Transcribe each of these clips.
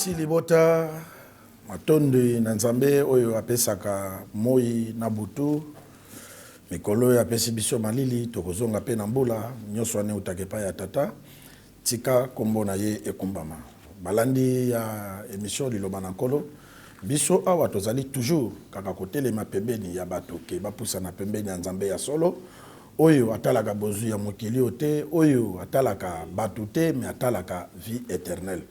Merci libota, matondi na Nzambe oyo apesaka moi na butu. Mikolo oyo apesi biso malili, tokozonga pe na mbula. Nyonso wana eutaka epai ya Tata. Tika kombo na ye ekumbama. Balandi ya emission Liloba na Nkolo, biso awa tozali toujours kaka kotelema pembeni ya bato ke bapusana pembeni ya Nzambe ya solo, oyo atalaka bozwi ya mokili oyo te, oyo atalaka batu te, mais atalaka vie eternelle.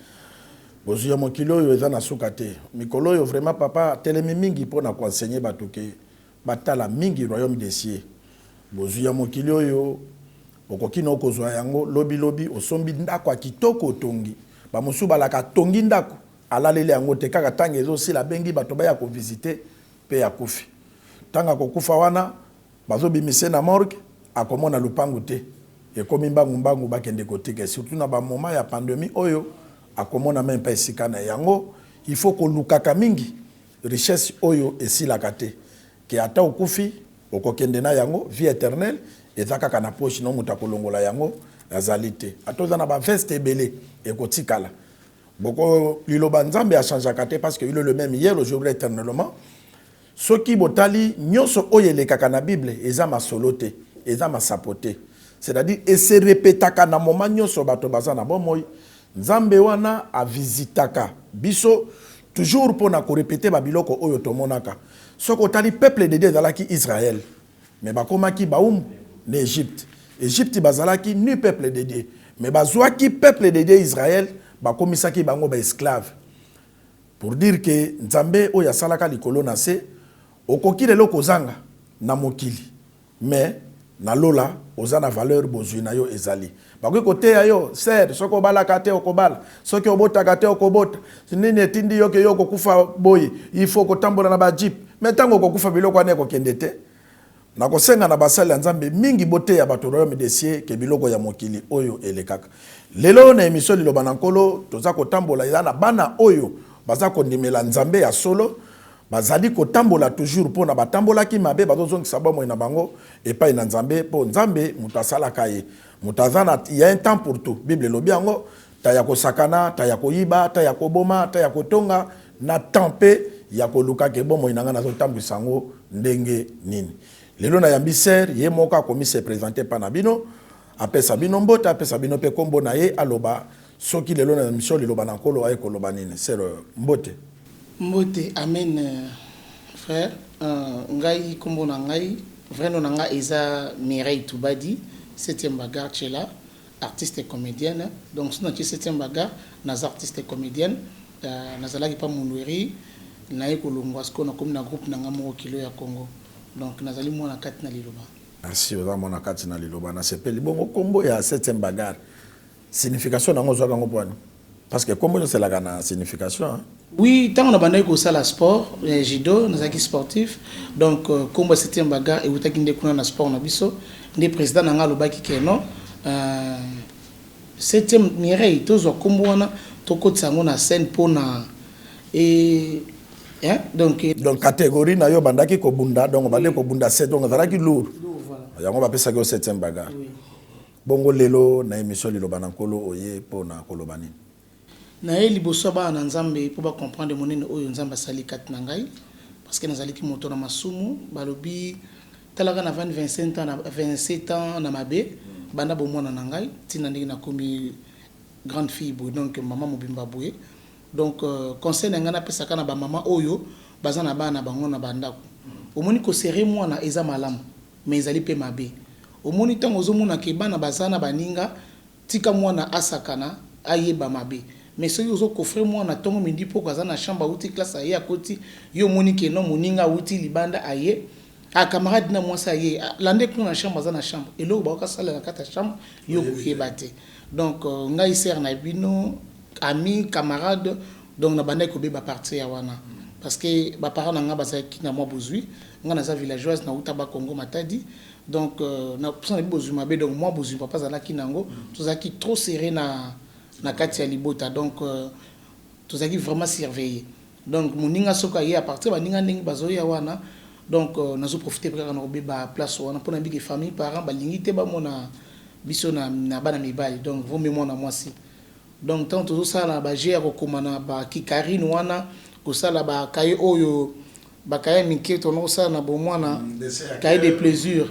Bozwi ya mokili oyo eza na suka te. Mikolo oyo vraiment papa atelemi mingi pona ko enseigner batu ke batala mingi royaume des cieux. Bozwi ya mokili oyo okoki no kozwa yango lobi lobi osombi ndako ya kitoko otongi. Ba mosusu balaka atongi ndako alaleli yango te kaka tango ezo sila abengi bato baya ko visiter pe akufi. Tango akokufa wana Bazo bimisa ye na morgue akomona lupangu te ekomi mbangu mbangu bakende kotika ye surtout na ba moment ya pandemie oyo akomona meme pas esika na ye yango il faut kolukaka mingi richesse oyo esilaka te ke ata okufi okokende na yango vie eternelle eza kaka na poche no moto akolongola yango azali te ata oza na ba veste ebele ekotikala boko liloba Nzambe a changeaka te parce que il est le meme hier aujourd'hui eternellement. Soki botali nionso oyo elekaka na bible eza masolo te, eza masapo te. C'est à dire e se repetaka na moment nionso bato baza na bomoi. Nzambe wana a visitaka biso toujours pona ko repeter ba biloko oyo tomonaka. Soki otali peuple de Dieu ezalaki Israël mais bakomaki bawumbu na Egypte. Egypte bazalaki nu peuple de Dieu mais bazuaki peuple de Dieu Israël bakomisaki bango ba esclaves. Pour dire que Nzambe oyo asalaka likolo na se, okoki lelo kozanga na mokili mais na lola oza na valeur bozui na yo ezali. Bakoki koteya yo sœur soki obalaka te okobala, soki obotaka te okobota, nini etindi yo ke yo okokufa boye, il faut kotambola na ba jeep mais tango okokufa biloko wana ekokende te. Nakosenga na basali ya Nzambe mingi boteya bato royaume des cieux ke biloko ya mokili oyo elekaka. Lelo na emission Liloba na Nkolo toza kotambola eza na bana oyo baza kondimela Nzambe ya solo bazali kotambola toujours pona batambolaki mabe bazozongisa bomoi na bango epai na Nzambe po Nzambe moto asalaka ye moto aza na il ya un temps pour tout bible elobi yango ta ya kosakana ta ya koyiba ta ya koboma ta ya kotonga na temps pe ya koluka ke bomoi na ngai nazotambwisa yango ndenge nini. Lelo nayambi sœur ye moko akomi se presenter epai na bino apesa bino mbote apesa bino pe kombo na ye aloba soki lelo na emission liloba na Nkolo aye koloba nini. Sœur mbote. Mbote amen frère ngai kombo na ngai vrai nom na ngai eza Mireille Tubadi septième bagarre tshela artiste et comedienne donc soki natie septième bagarre naza artiste et comedienne nazalaki pa Mundueri naye kolongua sikoyo nakomi na groupe na nga moko kilo ya Congo donc nazali mwana kati na liloba. Merci oza mwana kati na liloba nasepeli bongo kombo ya septième bagarre signification nango ozwaka yango pwani parce que kombo nionso elaka na signification hein. Oui tango na bandaki kosala sport ya judo nazalaki sportif donc kombo ya septième bagarre ewutaki nde kuna na sport na biso nde president na nga alobaki que non septième Mireille tozwa kombo wana tokotisa yango na scène pona e hein donc. Donc categorie na yo obandaki kobunda donc obandaki kobunda sept donc ozalaki lourd yango bapesaki yo septième bagarre. Bongo lelo na emission liloba na Nkolo oye po na koloba nini? Naye liboso ya bana na Nzambe po ba comprendre monene oyo Nzambe asali kati na ngai parce que nazaliki moto na masumu balobi tala kaka navandi 25 ans na 27 ans na mabe banda bomwana na ngai ti na ndenge nakomi grande fille boye donc maman mobimba boye donc conseil na ngai napesa kaka na ba maman oyo baza na bana na bango na ba ndaku omoni ko serrer mwana eza malamu mais ezali pe mabe Omoni tango ozo mona ke bana baza na baninga tika mwana asakana ayeba mabe mais soki ozo coffre mwana tongo midi pokwa aza na chambre awuti classe aye akoti yo omoni ke non moninga awuti libanda aye ah camarade na mwasi aye landa ye kuna na chambre aza na chambre eloko bakoki asala na kati ya chambre yo okoyeba te donc ngai sœur na bino ami camarade donc na bandaki kobeba partir ya wana parce que ba parents na ngai bazalaki na mwa bozui ngai naza villageoise nawuta bas Congo Matadi Donc na posa na bi bozwi mabe donc mwa bozwi papa azalaki na yango tozalaki trop serre na na kati ya libota donc tozalaki vraiment surveiller donc moninga soki aye à partir baninga ndenge bazoya wana donc nazo profiter pe kaka na kobeba place wana pona bike famille parents balingi te bamona biso na, na bana mibali donc vaut mieux mwana mwasi. Donc ntango tozosala bajeu ya kokoma na bakikarine wana, kosala bakaye oyo, bakaye mike tona kosala na bomwana, cahier de plaisir.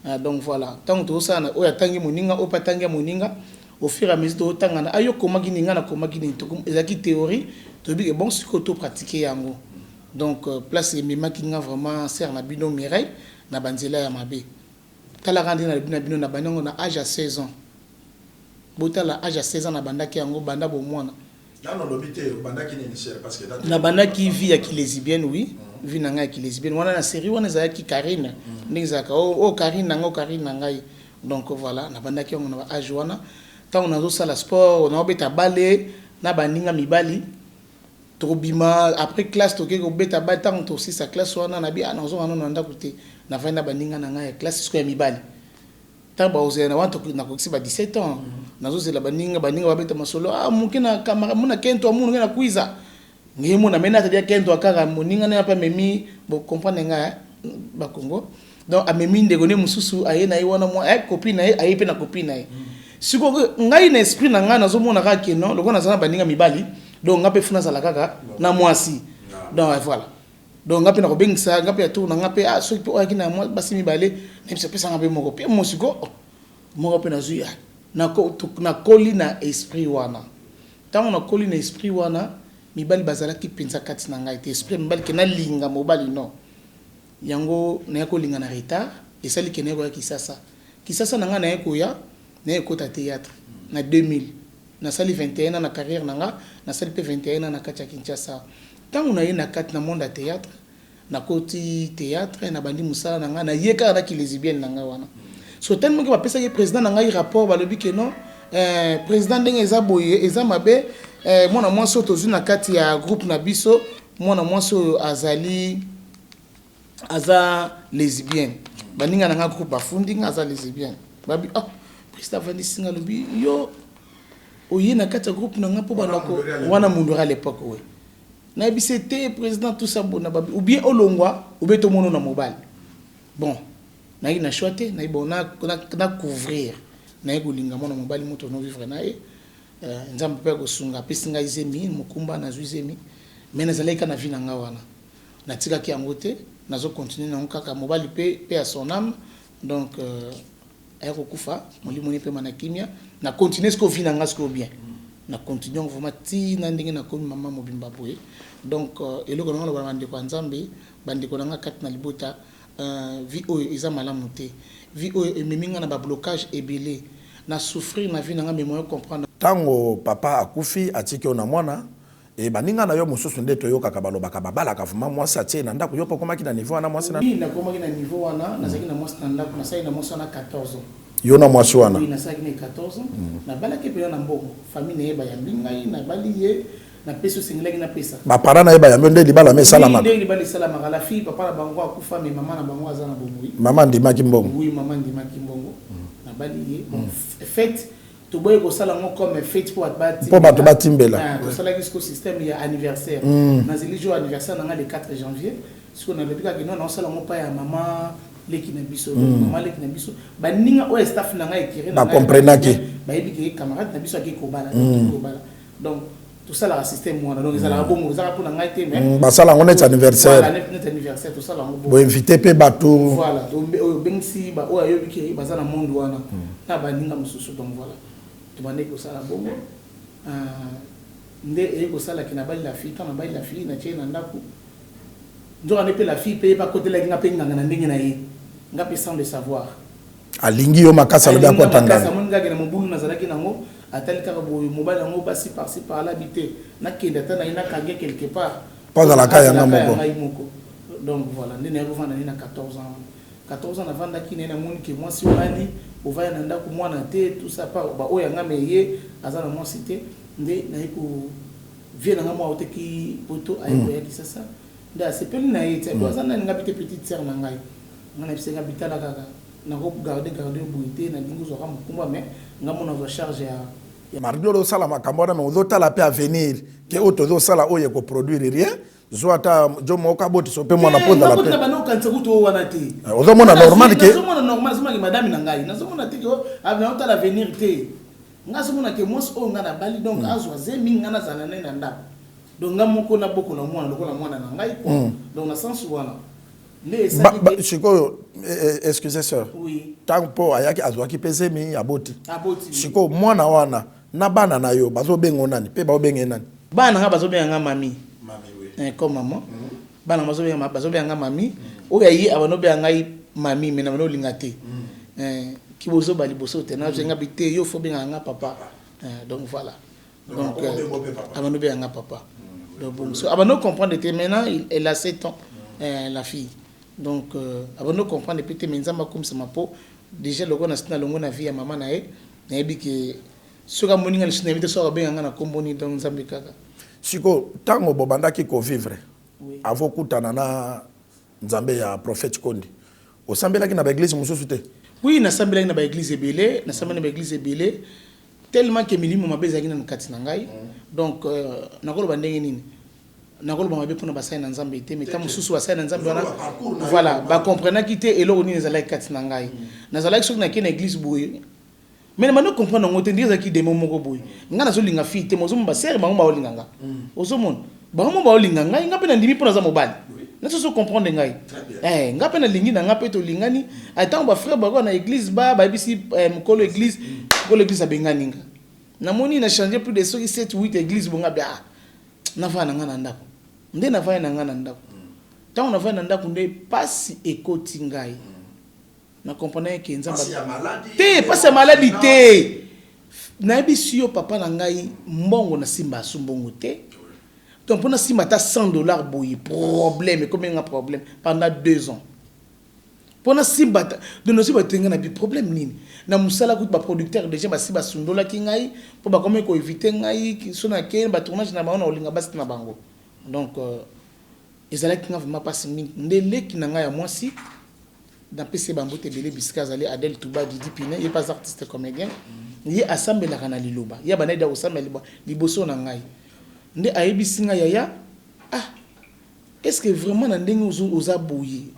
Ah, donc voilà, ntango tozosala na oyo atangi moninga, oyo mpe atangi ya moninga, au fur et à mesure tozotangana, ayo komaki nini, ngai nakomaki nini, ezalaki théorie. Toyebi ke bon, sikoyo topratique yango. Donc place ememaki nga vraiment, sœur na bino Mireille, na banzela ya mabe. Talaka nde nalobi na bino, na bandi yango na âge ya 16 ans. Botala, âge ya 16 ans nabandaki yango, banda bomwana. Nabandaki vie ya kilesbienne, oui, vie na ngai ya kilesbienne wana na série wana ezalaki Karine. Ndenge ezalaka, o Karine na ngai, o Karine na ngai. Donc voilà, nabandaki yango na ba âge wana. Ntango nazosala sport, naobeta bale na baninga mibali, tokobima après classe, toke kobeta bale. Ntango tosisa classe wana, nabi ah, nazonga nano na ndako te, navandi na baninga na ngai ya classe sikoyo ya mibali. Ntango bakozela na wana, nakokisi ba 17 ans, nazozela baninga, baninga babeta masolo, ah, moke na camarade mona kento amunu ngai na kwiza ngai mona mena atadi kento kaka moninga na mpe amemi. Bocomprendre ngai, bakongo. Donc amemi ndeko nde mosusu, aye na ye wana mwa copine na ye, aye mpe na copine na ye. Sikoyo ngai na esprit na ngai nazomona kaka ke non, lokola naza na baninga mibali, donc nga mpe funa azala kaka na mwasi. Donc voilà, donc nga mpe nakobengisa nga mpe ya tour na nga mpe, ah, soki mpe oyaki na basi mibale, nayebisa opesanga mpe moko mpe mosiko moko mpe nazwi. Nakoli na esprit wana. Ntango nakoli na esprit wana, mibali bazalaki mpenza kati na ngai te. Esprit mibali ke nalinga mobali, non. Yango naye kolinga na retard. Esali ke naye koya Kisasa. Kisasa na ngai, naye koya, naye ekota théâtre na 2000. Nasali 21 ans na carrière na nga, nasali mpe 21 ans na kati ya Kinshasa. Ntango naye na kati na monde ya théâtre, nakoti théâtre, nabandi mosala na ngai, naye kaka na kilesbienne na ngai wana. So tellement ke bapesaki président na ngai rapport, balobi ke non, président, ndenge eza boye eza mabe, mwana mwasi oyo tozwi na kati ya groupe na biso, mwana mwasi oyo azali, aza lesbienne. Baninga na ngai groupe bafundi nga aza lesbienne. Babi ah, président avandisi nga, alobi yo oye na kati ya groupe na nga mpo bandako wana mundora à l'époque. We nayebisi te président, tout ça bona babi ou bien olongwa ou bien tomona na mobali. Bon, nayi na choix te, nayi bon na couvrir, naye kolinga mwana mobali moto no vivre na ye. Nzambe mpe akosunga, apesi ngai zemi, mokumba, nazwi zemi. Mais nazalaki kaka na vie na ngai wana, natikaki yango te, nazocontinue nango kaka. Mobali mpe mpe ya son âme, donc aya kokufa, molimo ni pema na kimia. Na continue sikoyo vie na nga sikoyo bien, na continue yango vraiment ntina ndenge nakomi mama mobimba boye. Donc eloko na nga loba na bandeko ya Nzambe, bandeko na nga kati na libota, vie oyo eza malamu te. Vie oyo ememi nga na bablocage ebele, na souffrir na vie na nga, mais moyen comprendre. Ntango papa akufi, atiki yo na mwana e baninga na yo mosusu, nde toyokaka balobaka babalaka vraiment mwasi atie na ndako. Yo mpo okomaki na niveau wana, mwasi na Oui, nakomaki na niveau wana, nazalaki na mwasi na ndako, nasali na mwasi wana 14 ans. Yo na mwasi wana? Oui, nasalaki na 14 ans. Nabalaki mpena na mbongo, famille na ye bayambi ngai, nabali ye, napesi osengelaki napesa. Baparent na ye bayambi yo nde libala ma esalamaka? Ndenge libala esalamaka. La fille, papa na bango akufa, mais mama na bango aza na bomoi. Mama andimaki mbongo? Oui, mama andimaki mbongo, nabali ye. Bon, fête toboyi kosala yango comme fête mpo bato mpo bato batimbela. Tosalaki siko système ya anniversaire. Nazeli jour anniversaire na ngai le 4 janvier. Sikoyo nalobi kaka no, naosala yango mpa ya mama leki na biso. Mama leki na biso, baninga oyo staff na ngai ekiri. Bakomprenaki. Bayebi ke camarade na biso ake kobala, kobala. Donc tosalaka système wana. Donc ezalaka bongo, ezalaka mpona ngai te, mais Basala yango neti anniversaire. Neti anniversaire, tosala yango bongo. Boinvite mpe bato. Voilà, oyo obengisi, oyo ayobi ke baza na monde wana na baninga mosusu. Donc voilà, tobandeki kosala bongo. Nde eye kosalaki nabali la fille. Ntango nabali la fille, natie na ndako. Nzoka nde mpe la fille mpe ye bakotelaki nga mpe nganga na ndenge na ye, nga mpe sans le savoir. Alingi yo makasi, alobi akota nganga. Amoni kaka na mobulu nazalaki nango, atali kaka boye mobali yango, basi par-ci par-là, bi te, nakende ata na ye, nakange quelque part. Mpo azalaka yanga moko. Ngai moko. Donc voilà, nde naye kovanda nde na 14 ans. 14 ans navandaki na ye, namoni ke mwasi obali, ovaya na ndako, mwana te, tout ça par baoyo yanga, me ye aza na mwasi te. Nde naye ko vie na nga mwa oteki poto, aye koya Kisasa, nde asepeli na ye ti aza nani, nga bi te, petite sœur na ngai. Nga na bisenga bitala kaka nako garde garde boye te, nalingi ozwaka mokumba, mais nga mona azwa charge ya Mardi oyo osala makambo wana, mais ozotala mpe avenir ke oyo tozosala oyo ekoproduire rien. Zwa ata jo moko abotisa mpe mwana mpo ozala mpe bana okanisa kutu oyo wana te. Ozomona normal ke Nazomona normal, nazomona madame na ngai, nazomona te ke naotala avenir te. Nga azomona ke mwasi oyo nga nabali, donc azwa zemi, nga nazala na ye na ndako, donc nga moko nabokola mwana lokola mwana na ngai quoi. Donc na sens wana nde esali Sikoyo, excusez sœur. Oui. Ntango mpo ayaki, azwaki mpe zemi, aboti. Aboti. Sikoyo mwana wana na bana na yo bazobenga nani mpe baobenga ye nani? Bana na nga bazobenga nga mami. Comme maman. Bana bazobenga nga mami. Oyo aye abanda obenga ngai mami, mais na banda olinga te. Kibozoba liboso te, nazobenga bi te, yo faut obengaka nga papa. Donc voilà, donc abanda obenga nga papa. Donc bon, so abanda comprendre te. Maintenant elle a 7 ans, la fille. Donc abanda comprendre pe te, mais Nzambe akomisama po déjà lokola na longo na vie ya mama na ye, nayebi ke soki amoni nga lisusu, nayebi te soki abenga nga na komboni. Donc Nzambe kaka. Sikoyo ntango bobandaki kovivre avokutana na Nzambe ya prophète Kondi, osambelaki na baéglise mosusu te? Oui, nasambelaki na baéglise ebele, nasambelaki na baéglise ebele, tellement ke milimo mabe ezalaki nanu kati na ngai. Donc nakoloba ndenge nini? Nakoloba mabe mpona basali na Nzambe te, mais ta mosusu basali na Nzambe wana, voilà, bacomprenaki te eloko nini ezalaki kati na ngai. Nazalaki, soki nakei na église boye, mais na bandi comprendre yango te, ndenge ezalaki démon moko boye. Ngai nazolinga fille te, ozomona basere bango baolinga nga, ozomona bango mo baolinga ngai, nga mpe nandimi mpo naza mobali. Nasoso comprendre ngai, nga mpe nalingi na nga mpe tolingani. Ntango bafrère bakoka na église, bayebisi mokolo église, mokolo église abengani nga. Namoni na change plus de soki 7 8 église bonga bi, ah, navanda na nga na ndako. Nde navandi na nga na ndako. Ntango navandi na ndako, nde pasi ekoti ngai. Na comprendre ke Nzambe te, pasi ya maladi te. Nayebisi yo, papa na ngai, mbongo nasimba asu mbongo te. Donc mpona simba ata 100 $ boye, problème ekomi nga problème pendant 2 ans mpona simba. Donc nasimba te. Ngai na bi problème nini na mosala? Kutu baproducteur déjà basi basundolaki ngai mpo bakomi koéviter ngai. So nakei batournage na bango, na kolinga basi na bango. Donc ezalaki nga vraiment mpasi mingi. Nde leki na ngai ya mwasi, napesi ye bambote ebele bisika azali, Adel Touba Didi Pine, ye mpe aza artiste comédien. Ye asambelaka na liloba, ye abandaki da kosambela liboso na ngai. Nde ayebisi ngai: "Yaya, ah, est ce que vraiment na ndenge oza boye,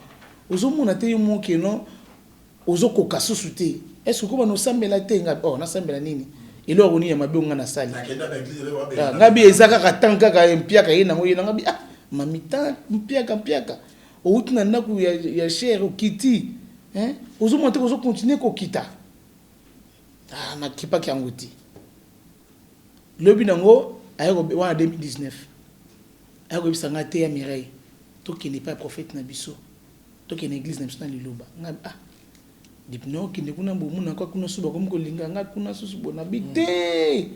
ozomona te yo moko no ozokoka susu te? Est ce que okobana osambela te?" Ngai: "Oh, nasambela nini? Eloko nini ya mabe oyo ngai nasali?" Ngai bi eza kaka tan kaka mpiaka ye nango ye nanga bi: "Ah mami, tan mpiaka mpiaka, outi na ndako ya cher, okiti, ozomona te ozocontinuer kokita." Ah, nakipaki yango te. Lobi nango wana 2019, aye koyebisa ngai te: "Ya Mireille, tokende epai ya prophète na biso, tokende église na biso na liloba." Ngai: "Ah, depuis naokende kuna, bomonaka kuna susu bakomi kolinga ngai kuna susu bo." Nabi te.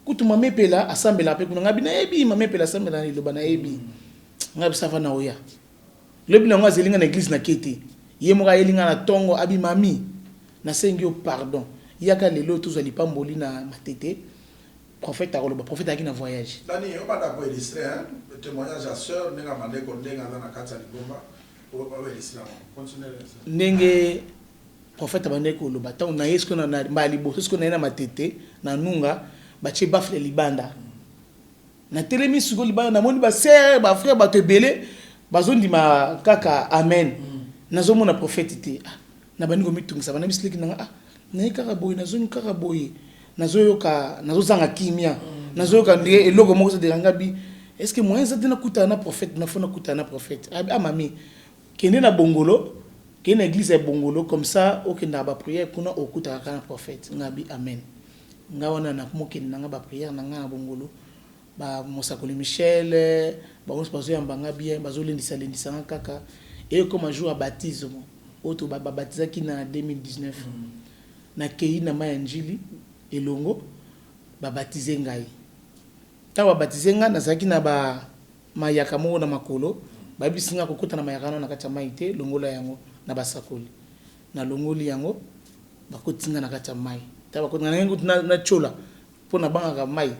Kutu mama Epela asambelaka mpe kuna. Ngai bi nayebi mama Epela asambela na liloba, nayebi. Ngai bisa va na oya. Lobi nango azeli ngai na église, nake te. Ye moko ayeli ngai na ntongo, abi: "Mami, nasengi yo pardon, yaka lelo tozwa lipamboli na Matete, prophète akoloba." Prophète ayaki na voyage. Dani, obanda koillustrer témoignage ya sœur ndenge amandeko, ndenge aza na kati ya lingomba, oillustrer yango. Continue. Ndenge prophète abandaki koloba, ntango na ye sikoyo na mbala liboso, sikoyo na ye na Matete na Nunga, batie baffle libanda. Natelemi sikoyo libanda, namoni basœur, bafrère, bato ebele bazondima kaka amen. Nazomona prophète te. Ah, nabandi komitungisa. Bana bisiliki nanga: "Ah, naye kaka boye, nazongi kaka boye, nazoyoka nazozanga kimia, nazoyoka ndenge eloko moko ezodelanga bi. Est ce que moyen eza te nakutana na prophète? Nafo nakutana na prophète." Ah, mami, kende na Bongolo, kende na église ya Bongolo, comme ça okendaka baprière kuna, okutaka kaka na prophète. Nga bi amen. Nga wana nakomokende nanga baprière na nga na Bongolo. Bamosakoli Michel, bango nyonso bazoyamba nga bien, bazolendisa lendisa nga kaka. Eyekoma jour ya baptisme oyo to babatizaki na 2019, nakei na mai ya Njili elongo, babatize ngai. Ntango babatize ngai, nazalaki na bamayaka moko na makolo. Bayebisi nga kokota na mayaka wana na kati ya mai te, longola yango na basakoli. Nalongoli yango, bakoti nga na kati ya mai. Ntango bakoti nga, ndenge kutu natiola mpo nabangaka mai.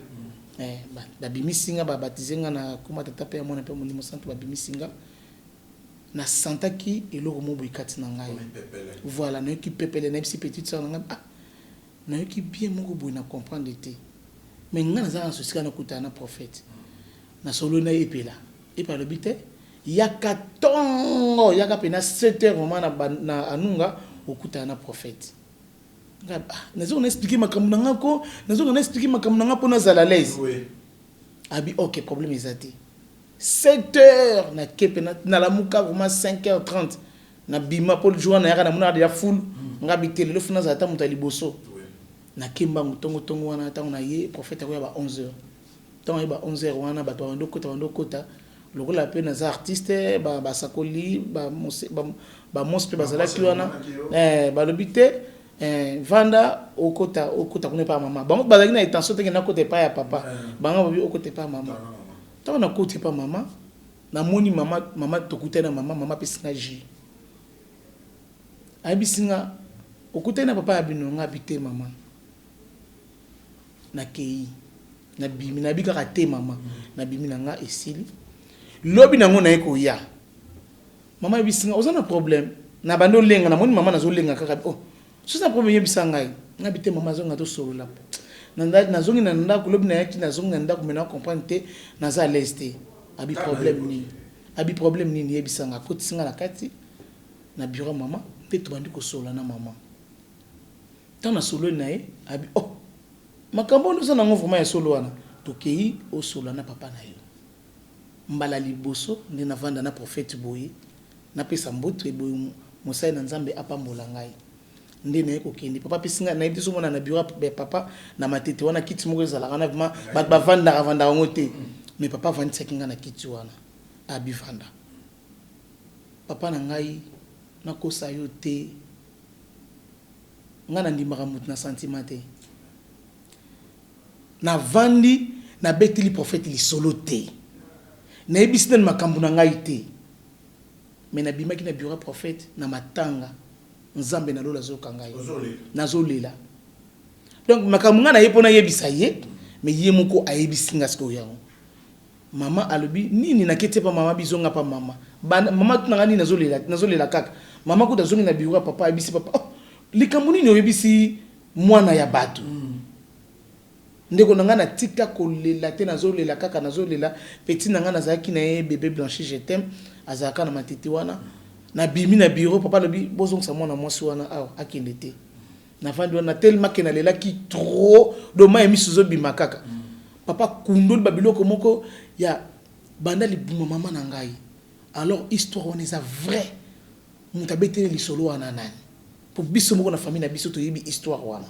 Babimisi nga, babatize nga na koma Tata mpe ya Mwana mpe Molimo Santo. Babimisi nga, nasantaki eloko moko boye kati na ngai. Voilà, nayoki pepele. Nayebisi petite sœur na ngai: "Ah, nayoki bien moko boye, na comprendre te, mais ngai naza na sosika nakutana na prophète." Nasolo na Epela. Epela alobi te: "Yaka ntongo, yaka mpe na 7 heures vraiment na Anunga, okutana na prophète." Ah, nazonga na expliquer makambo na nga ko, nazonga na expliquer makambo na nga mpo nazala à l'aise. Abi ok, problème eza te. 7 heures nake mpe nalamuka vraiment 5 heures 30, nabima mpo jour wana nayaka, namonaka deja foule. Nga bi te, lelo fu nazala ta moto ya liboso. Nake mbangu ntongo-ntongo wana. Ntango na ye, prophète akoya ba 11 heures. Ntango aye ba 11 heures wana, bato babandi okota, bandi okota. Lokola mpe naza artiste, basakoli, bamosi mpe bazalaki wana. Balobi te, vanda, okota, okota kuna epai ya mama. Bango bazalaki na intention teke nakota epai ya papa. Bango babi okota epai ya mama. Ntango nakoti epai ya mama, namoni mama. Mama, tokutani na mama. Mama apesi nga jus, ayebisi nga: "Okutani na papa ya bino?" Nga abi te, mama, nakei, nabimi, nayebi kaka te, mama, nabimi na nga. Esili, lobi nango naye koya, mama ayebisi nga: "Oza na problème?" Na bandi olenga, namoni mama nazolenga kaka. "Oh, soki na problème, yebisa ngai." Ngabi te, mama, azonga, tosolola. Nazongi na ndako. Lobi nayaki, nazongi na ndako, mais na comprendre te, naza à l'aise te. Abi problème nini? Abi problème nini? Yebisa nga. Akotisi nga na kati na bureau mama mpe tobandi kosolola na mama. Ntango nasololi na ye, abi: "Oh, makambo oyo oza nango vraiment ya solo wana, tokei osolola na papa na yo." Mbala liboso nde navanda na prophète boye, napesa mboto eboye, mosali na Nzambe apambola ngai. Nde naye kokende, papa apesi ngai, nayebi te, somona na bureau ya papa na Matete wana, kiti moko ezalaka wana, vraiment bato bavandaka vandaka yango te, mais papa avandisaki ngai na kiti wana, abi: "Vanda." Papa na ngai, nakosa yo te, ngai nandimaka motu na sentiment te. Navandi, nabeteli prophète lisolo te, nayebisi nani makambo na ngai te, mais nabimaki na bureau prophète na matanga. Nzambe na lola azoyoka ngai, nazolela. Donc makambo ngai na ye mpo nayebisa ye, mais ye moko ayebisi nga. Sikoyo yango mama alobi nini? Naketi pa mama, bizonga pa mama. Mama tunanga nini? Nazolela, nazolela kaka. Mama kuta azongi na bureau ya papa, ayebisi papa: "Oh, likambo nini oyebisi mwana ya bato?" Ndeko na ngai, natika kolela te, nazolela kaka, nazolela. Petit na ngai nazalaki na ye, bébé Blanchi, je t'aime, azalaka na Matete wana. Nabimi na bureau, papa alobi: "Bozongisa mwana mwasi wana awa, akende te." Navandi wana tellement nalelaki trop, do mai ya miso ezobima kaka. Papa kundoli babiloko moko ya banda libuma mama na ngai. Alors histoire wana eza vrai, moto abeteli lisolo wana nani? Po biso moko na famille na biso toyebi histoire wana.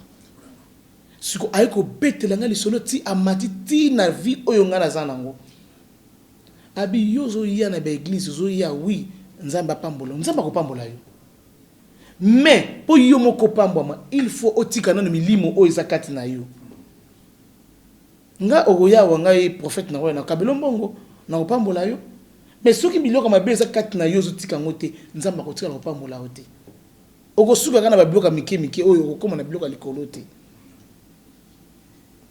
Siko aye kobetela ngai lisolo ti amati ti na vie oyo ngai naza nango. Abi: "Yo ozoya na baéglise, ozoya, oui, Nzambe apambola, Nzambe akopambola yo, mais mpo yo moko opambwama, il faut otika nano milimo oyo eza kati na yo. Nga okoya awa, ngai prophète na oyo nakabela mbongo, nakopambola yo, mais soki biloko mabe eza kati na yo, ozotika yango te, Nzambe akotikala kopambola yo te. Okosuka kaka na babiloko ya mike mike oyo, okokóma na biloko ya likolo te."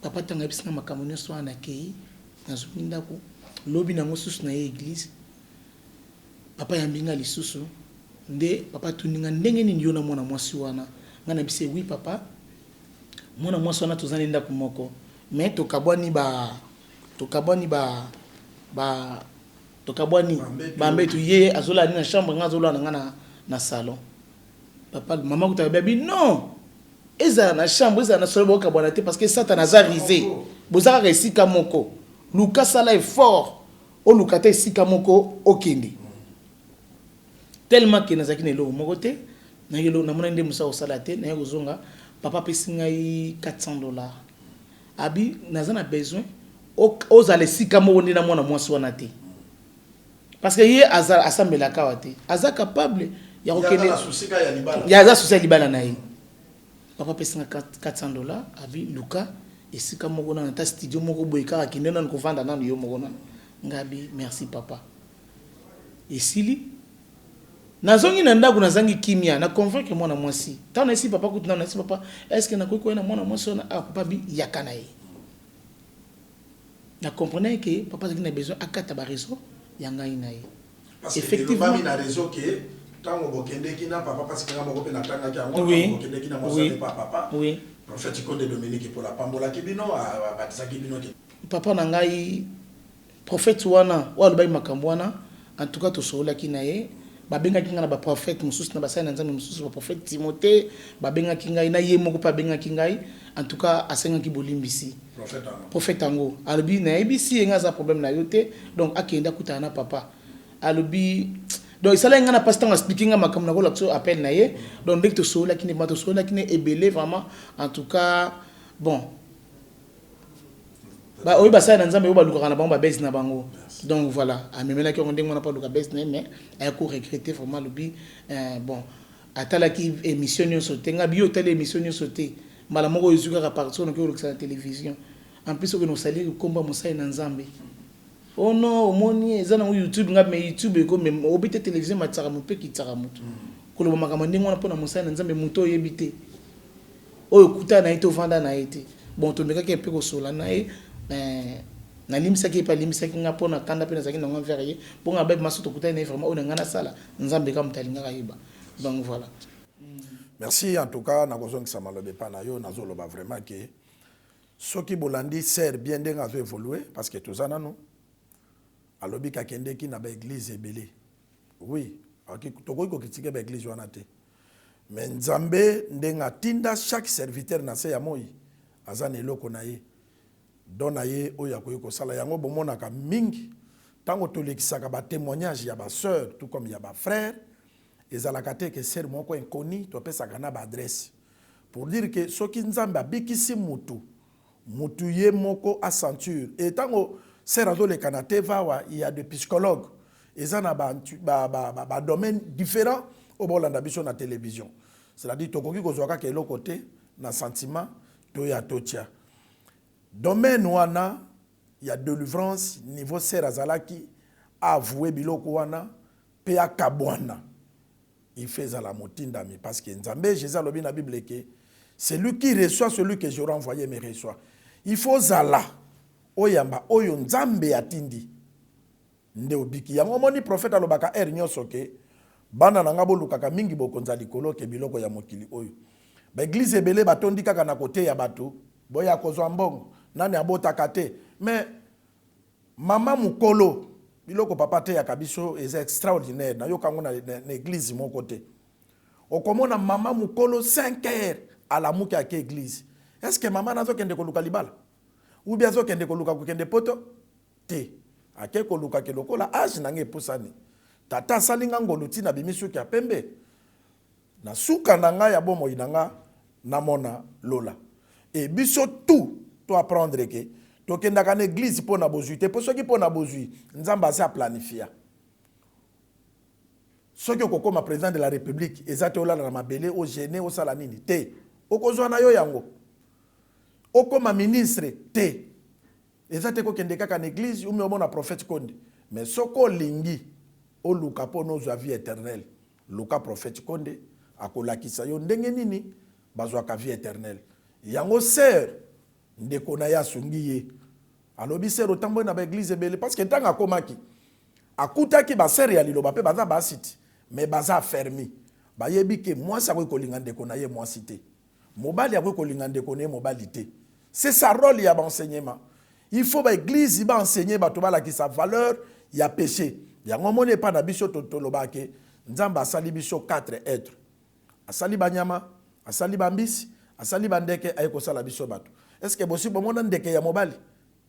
Papa ntango ayebisinga makambo nyonso wana, nakei, nazongi ndako. Lobi nango susu na ye église, papa yambi nga lisusu. Nde papa atuni nga: "Ndenge nini yo na mwana mwasi wana?" Ngai na bise: "Oui papa, mwana mwasi wana toza na ndako moko, mais tokabwani ba tokabwani bambetu. Ye azolala ni na chambre, ngai azolala na nga na salon." Papa, mama kuta babi: "Non, ezala na chambre, ezala na salon, bokabwana te, parce que Satan aza rusé. Boza kaka esika moko. Luka, sala effort, oluka te esika moko okende." Tellement ke nazalaki na eloko moko te, namonaki nde mosala kosala te. Naye kozonga, papa apesi ngai 400 $, abi: "Naza na besoin ozala esika moko nde na mwana mwasi wana te, parce que ye asambelaka awa te, aza capable ya kokende, ya aza souci ya libala na ye." Papa apesi nga 400 $, abi: "Luka esika moko nano, ata studio moko boye kaka, kende nano kovanda nano yo moko nano." Ngai abi: "Merci papa." Esili, nazongi na ndako, nazangi kimia. Na convaincre mwana mwasi. Ntango nayesi papa kutu nano, nayesi papa: "Est ce que nakoki koya na mwana mwasi wana?" Ah, papa bi: "Yaka na ye." Na comprenais ke papa azalaki na besoin akata baréseau ya ngai na ye. Effectivement, na réseau ke ntango bokendeki na papa, parce que nga moko mpe natangaki yango, bokendeki na mwasi pa papa prophète Konde Dominique mpo apambolaki bino, abatisaki bino. Papa na ngai prophète wana oyo alobaki makambo wana, en tout cas tosololaki na ye. Babengaki ngai na baprophète mosusu, na basali na Nzambe mosusu, baprophète Timothée babengaki ngai, na ye moko mpe abengaki ngai. En tout cas, asengaki bolimbisi. Prophète yango alobi, nayebisi ye, ngai aza problème na yo te. Donc akende akutana na papa. Alobi, donc esalaki ngai na mpasi ntango expliquer ngai makambo. Nakolakisa appel na ye. Donc ndenge tosololaki ne, tosololaki ne ebele vraiment. En tout cas, bon, oyo basali na Nzambe oyo balukaka na bango babese na bango. Donc voilà, amemelaki yango ndenge wana mpo aluka bese na ye, mais aya koregretter vraiment. Alobi, bon, atalaki émission nyonso te. Ngai biyo otali émission nyonso te, mbala moko oyo ezwi kaka partie oyo noki olokisa na télévision. En plus, okende osali komba mosali na Nzambe. Oh non, omoni eza nango YouTube nga, mais YouTube ekomi obi te. Télévision ematisaka motu mpe ekitisaka motu. Koloba makambo ndenge wana mpona mosali na Nzambe, motu oyebi te, oyo okuta na ye te, ovanda na ye te. Bon, tomekaki mpe kosola na ye, nalimbisaki ye mpe alimbisaki nga mpo na kanda mpe nazalaki nango envers ye. Mpo nga bayebi maso tokutani na ye vraiment, oyo na ngai nasala, Nzambe kaka moto alingaka yeba. Donc voilà. Merci. En tout cas, nakozongisa maloba epa na yo. Nazoloba vraiment ke soki bolandi sœur bien ndenge azo évolue, parce que toza nano, alobi kakendeki na baéglise ebele. Oui, tokoki kocritiquer baéglise wana te, mais Nzambe ndenge atinda chaque serviteur na se ya moi, aza na eloko na ye, don na ye oyo akoki kosala yango. Bomonaka mingi ntango tolekisaka batémoignage ya basœur tout comme ya bafrère, ezalaka te ke sœur moko inconnu. Topesaka na baadresse pour dire que soki Nzambe abikisi mutu, mutu ye moko asentir. E ntango sœur azoleka na TV awa, il y a des psychologues, eza na badomaine ba, ba, ba différent oyo baolanda biso na télévision. C'est-à-dire tokoki kozwa kaka eloko te na sentiment, toya totia domaine wana ya délivrance. Niveau sœur azalaki avoué biloko wana mpe akabwana, il fait ezala motindami, parce que Nzambe, Jésus alobi na Bible ke celui qui reçoit celui que j'aurai envoyé me reçoit. Il faut zala oyamba oyo Nzambe atindi nde obiki. Yango omoni prophète alobaka heure nyonso ke bana na nga, bolukaka mingi bokonza likolo ke biloko ya mokili oyo. Baéglise ebele batondi kaka na koteya bato boya kozwa mbongo, nani abotaka te. Mais mama mokolo, biloko papa ateyaka biso eza extraordinaire. Nayoka yango na église moko te. Okomona mama mokolo, 5 heures alamuki, ake église. Est ce que mama nazokende koluka libala ou bien azokende koluka kokende poto te? Ake koluka ke lokola âge na ngai epusani, tata asali nga ngolu ntina bimi suki ya pembe, na suka na ngai ya bomoi na nga namona lola. E biso tout to apprendre ke tokendaka na église mpo na bozwi te, mpo soki mpo na bozwi, Nzambe asi aplanifia. Soki okokóma président de la République, eza te olala na mabele, ogene, osala nini te, okozwa na yo yango. Okóma ministre te, eza te kokende kaka na église umi omona prophète Konde. Mais soki olingi oluka mpo nozwa vie éternelle, luka prophète Konde, akolakisa yo ndenge nini bazwaka vie éternelle. Yango sœur, ndeko na ye asungi ye, alobi, sœur, otamboli na baéglise ebele, parce que ntango akomaki, akutaki basœur ya liloba mpe baza basi ti, mais baza affermi, bayebi ke mwasi akoki kolinga ndeko na ye mwasi te, mobali akoki kolinga ndeko na ye mobali te. C'est sa rôle ya baenseignement. Il faut baéglise baenseigner bato, balakisa valeur ya péché. Yango omoni epai na biso tolobaka ke Nzambe asali biso quatre êtres: asali banyama, asali bambisi, asali bandeke, aye kosala biso bato. Est ce que bosi bomona ndeke ya mobali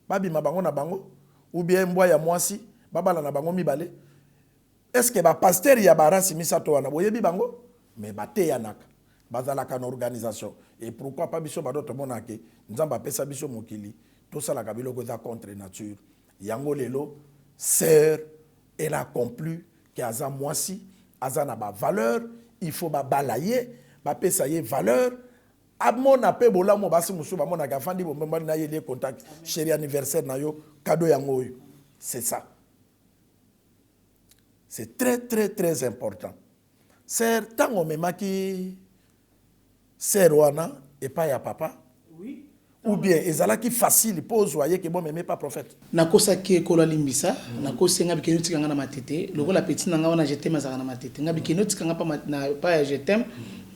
babima bango na bango, ou bien mbwa ya mwasi babala na bango mibale? Est ce que bapasteur ya barace misato wana boyebi bango? Mais bateyanaka, bazalaka na organisation. Et pourquoi pas biso bato tomonaka ke Nzambe apesa biso mokili, tosalaka biloko eza contre nature? Yango lelo sœur, elle a conclu ke aza mwasi, aza na bavaleur, il faut babala ye, bapesa ye valeur, amona mpe bolamu. Basi mosusu bamonaka afandi bombembali na ye, lie contact, chéri, anniversaire na yo, cadeau yango oyo. C'est ça, c'est très très très important. Sœur, ntango omemaki sœur wana epai ya papa, ou bien ezalaki facile mpo ozwa ye ke bomeme pa prophète? Nakosaki ekolo alimbisa. Nakosenga bikende otika nga na Matete lokola petit na nga wana Jetem azalaka na Matete. Nga bikende otika nga na pa ya Jetem,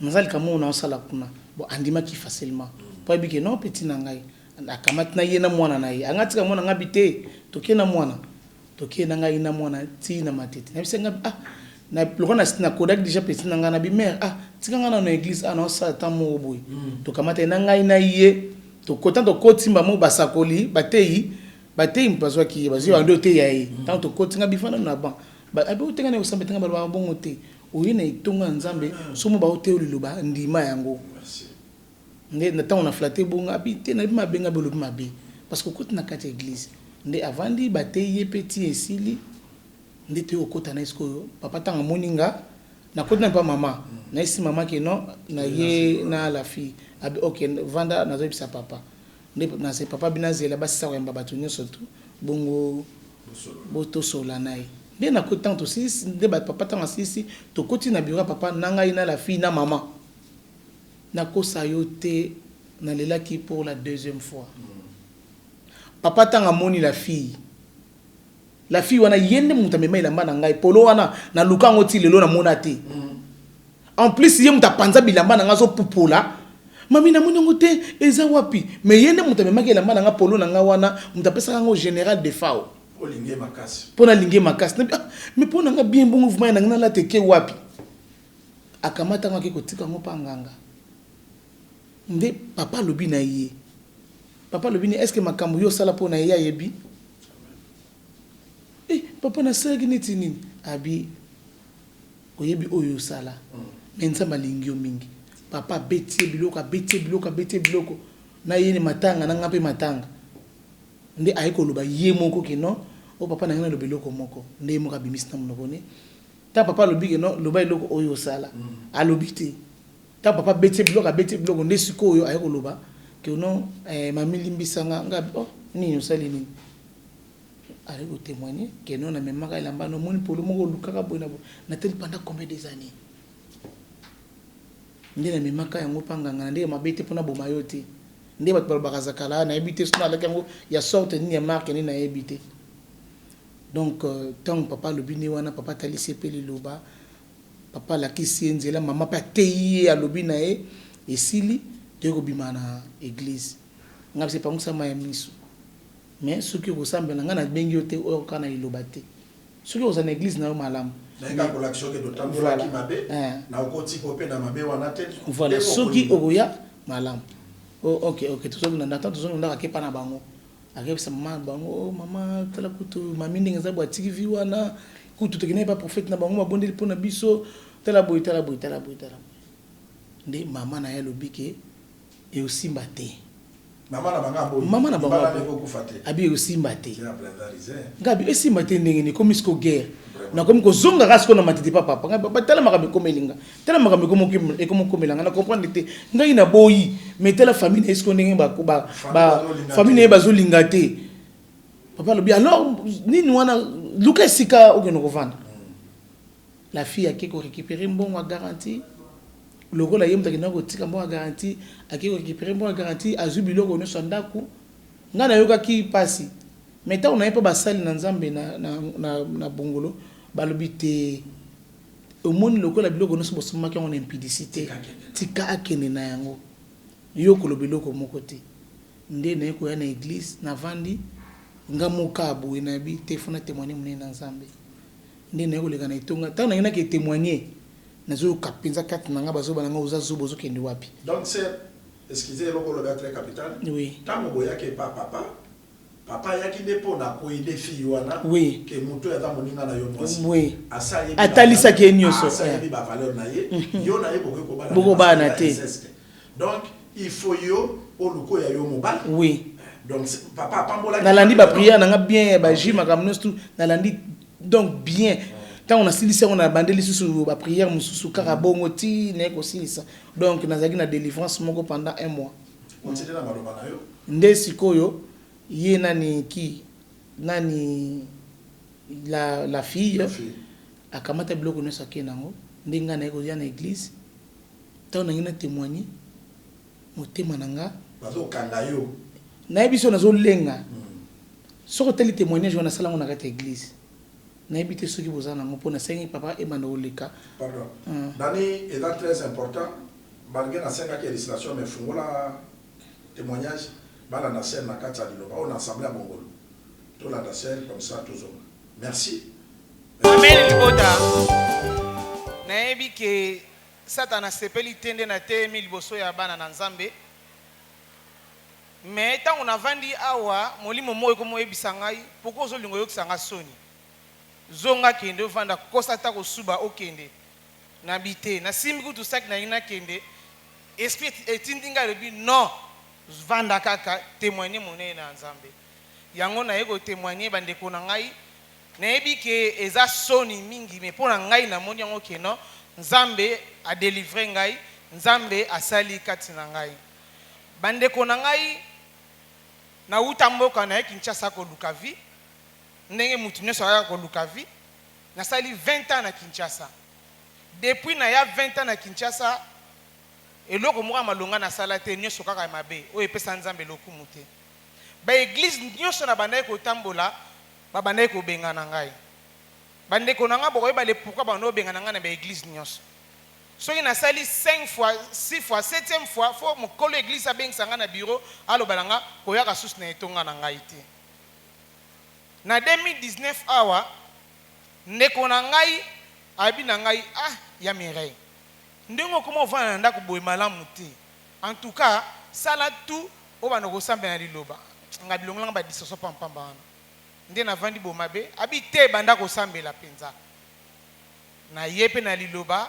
naza likambo oyo naosala kuna. Bon, andimaki facilement mpo ayebi ke non, petit na ngai akamati na ye na mwana na ye. Anga tika mwana nga bi te, tokie na mwana, tokie na ngai na mwana ti na Matete. Nayebisa nga, ah, Na lokola na kodaki déjà petit na ngai, na bi mère, ah, tika ngai na église, ah, naosala temps moko boye. Tokamata ye na ngai na ye, tokota, tokotimba mo basakoli, bateyi, bateyi bazwaki ye, bazwi bando oteya ye. Ntango tokoti, nga bifanda na ban, abi otenga na kosambe tenga, balobaka bongo te. Oye na etonga ya Nzambe, somo baoteya liloba, ndima yango. Nde na ntango na flatte bongo, abi te, nayebi mabe, nga olobi mabe parce que okoti na kati ya église. Nde avandi, bateyi ye mpe ti esili. Nde toyei kokota na ye sikoyo. Papa ntango amoni nga nakoti na mpa mama, nayesi mama ke non, na ye na la fille. Abi ok, vanda, nazoyebisa papa. Nde nase papa bino azela basisa koyamba bato nyonso tu bongo botosola na ye. Nde nakoti, ntango tosilisi, nde papa ntango asilisi, tokoti na bureau ya papa na ngai na la fille na mama. Nakosa yo te, nalelaki pour la deuxième fois. Papa ntango amoni la fille, la fille wana, ye nde moto amema elamba na ngai, polo wana naluka yango ti lelo namona te. En plus ye moto apanza bilamba na ngai, azopupola: "Mami, namoni yango te, eza wapi?" Mais ye nde moto amemaki elamba na ngai, polo na ngai wana, moto apesaka yango général de fao. Mpo nalingi makasi. Mais mpo na nga bien bongo, vraiment na ngai nalata eke wapi? Akamata yango, ake kotika yango mpa nganga. Nde papa alobi na ye, papa alobi ni: "Est ce que makambo yo osala mpo na ye ayebi?" "Eh papa, nasalaki neti nini?" Abi: "Oyebi oyo osala, mais Nzambe alingi yo mingi." Papa abeti ye biloko, abeti ye biloko, abeti ye biloko na ye ni matanga na nga mpe matanga. Nde aye koloba ye moko ke non, o papa na ngai, naloba eloko moko. Nde ye moko abimisi na monoko ne. Ntango papa alobi ke non, loba eloko oyo osala, alobi te. Ntango papa abeti ye biloko, abeti ye biloko, nde sikoyo aye koloba ke non, mami, limbisanga nga. Oh, nini osali? Nini? Aye kotémoigner ke non, namemaka elamba na omoni polo moko olukaka boye na boye, nateli pendant combien des années nde namemaka yango mpa nganga na ndenge mabe te mpona boma yo te. Nde bato balobaka zakala, nayebi te soki alaki yango ya sorte nini, ya marque nini, nayebi te. Donc ntango papa alobi nde wana, papa atalisi ye mpe liloba, papa alakisi ye nzela, mama mpe ateyi ye, alobi na ye, esili, toye kobima na église. Ngai bisa epangusama ya miso, mais soki okosambela ngai, nabengi yo te, oyo kaka na liloba te. Soki oza na église na yo malamu. Voilà, soki okoya malamu. Ok, tozokenda ntango tozokenda, akepa na bango, akebisa mama na bango: "Oh, mama, tala kutu mami ndenge eza boye, atiki vi wana, kutu tokendaki ba prophète na bango, babondeli mpo na biso, tala boye, tala boye, tala boye, tala boye." Nde mama na ye alobi ke eosimba te. Mama na bango abi eosimba te. Ngabi esimba te ndenge nini? Ekomi siko guerre, nakomi kozonga kaka sikoyo na matiti pa papa. Ngai papa, tala makambo ekomelinga, tala makambo ekomokomela ngai, na comprendre te. Ngai naboyi, mais tala famille na ye sikoyo ndenge famille na ye bazolinga te. Papa alobi: "Alors nini wana, luka esika okende kovanda." La fille ake korécupérer mbongo ya garantie. Lokola ye moto akendaka kotika mbongo ya garantie, ake korécupérer mbongo ya garantie, azwi biloko nyonso ya ndako. Ngai nayokaki mpasi, mais ntango naye mpo basali na Nzambe na Bongolo balobi te: "Omoni lokola biloko nyonso bosombaki yango na impudicité, tika akende na yango, yo koloba eloko moko te." Nde naye koya na église, navandi nga moka boye, nayebi te, fona témoigne monene na Nzambe. Nde naye koleka na etonga, ntango nange nake témoigner, nazoyoka mpenza kati na nga bazoba na nga: "Oza zoba, ozokende wapi?" Donc c'est, excusez, eloko olobi très capital. Oui. Ntango boyaki epa papa, papa ayaki nde mpo na koaider fille wana. Ke moto oyo aza moninga na yo mwasi. Atalisaki ye nyonso. Ayebi bavaleur na ye, yo na ye bokoki kobala. Bokobana te. Donc il faut yo oluka oyo ya yo mobali. Donc papa apambolaki. Nalandi baprière na nga bien, bajus, makambo nyonso tu nalandi, donc bien. Ntango nasilisi yango, nabandeli lisusu baprière mosusu kaka bongo ti naye kosilisa. Donc nazalaki na délivrance moko pendant un mois. Continue na maloba na yo. Nde sikoyo ye nani ki nani la fille La fille. Akamata biloko nyonso, ake nango. Nde ngai naye koya na église, ntango nangi na témoigne, motema na nga Bazokanga yo. Nayebi so nazolenga. Soki otali témoignage wana, nasala yango na kati ya église, nayebi te soki boza nango, mpo nasengi papa ebanda koleka. Pardon. Nani, eza très important, malgré nasengaki illustration, mais fungola témoignage, balanda scène na kati ya liloba oyo na assemblée ya Bongolo. Tolanda scène comme ça, tozonga. Merci. Amen libota. Nayebi ke Satana asepeli te nde natelemi liboso ya bana na Nzambe. Mais tango navandi awa, molimo moko ekomi koyebisa ngai, pourquoi ozolinga oyokisa nga soni? Zonga kende ovanda, kosa ata kosuba okende. Nabi te, nasimbi kutu sac nalingi nakende, esprit etindi ngai elobi non, vanda kaka, temoigner monene na Nzambe. Yango naye ko temoigner ba ndeko na ngai, nayebi ke eza soni mingi mais pona ngai namoni yango ke non, Nzambe a delivrer ngai, Nzambe asali kati na ngai. Ba ndeko na ngai, nawuta mboka naye Kinshasa koluka vie, ndenge mutu nionso ayaka koluka vie, nasali 20 ans na Kinshasa. Depuis naya 20 ans na Kinshasa, eloko moko ya malonga nasala te, nionso kaka ya mabe, oyo epesa Nzambe lokumu te. Ba eglises nionso na bandaki kotambola, ba bandaki kobengana ngai. Ba ndeko na ngai bokoyeba le pourquoi ba bandaki kobengana ngai na ba eglises nionso. Soki nasali cinq fois, six fois, septième fois, faut mokolo eglise abengisa ngai na bureau, aloba na ngai koyaka susu na etonga na ngai te. Na 2019 awa, ndeko na ngai alobi na ngai, ah ya Mireille, ndenge okoma ovanda na ndako boye malamu te. En tout cas, sala tout obanda kosambela na liloba. Nga bilongola nga ba distraction pamba pamba wana. Nde navandi boye mabe, abi te banda kosambela penza. Naye pe na liloba,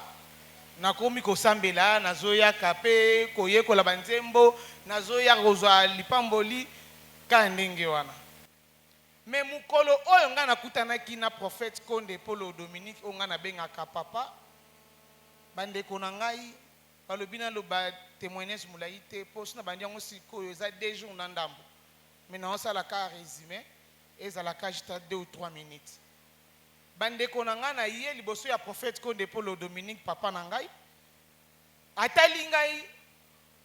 nakomi kosambela, nazoyaka pe koyekola ba nzembo, nazoyaka kozwa lipamboli, kaka ndenge wana. Mais mokolo oyo nga nakutanaki na prophète Konde Polo Dominique oyo nga nabengaka papa, ba ndeko na ngai balobi naloba temoignage molayi te po soki nabandi yango sikoyo eza deux jours na ndambo, mais naosala kaka resume, ezala kaka juste deux ou trois minutes. Ba ndeko na ngai naye liboso ya prophète Konde Polo Dominique papa na ngai, atali ngai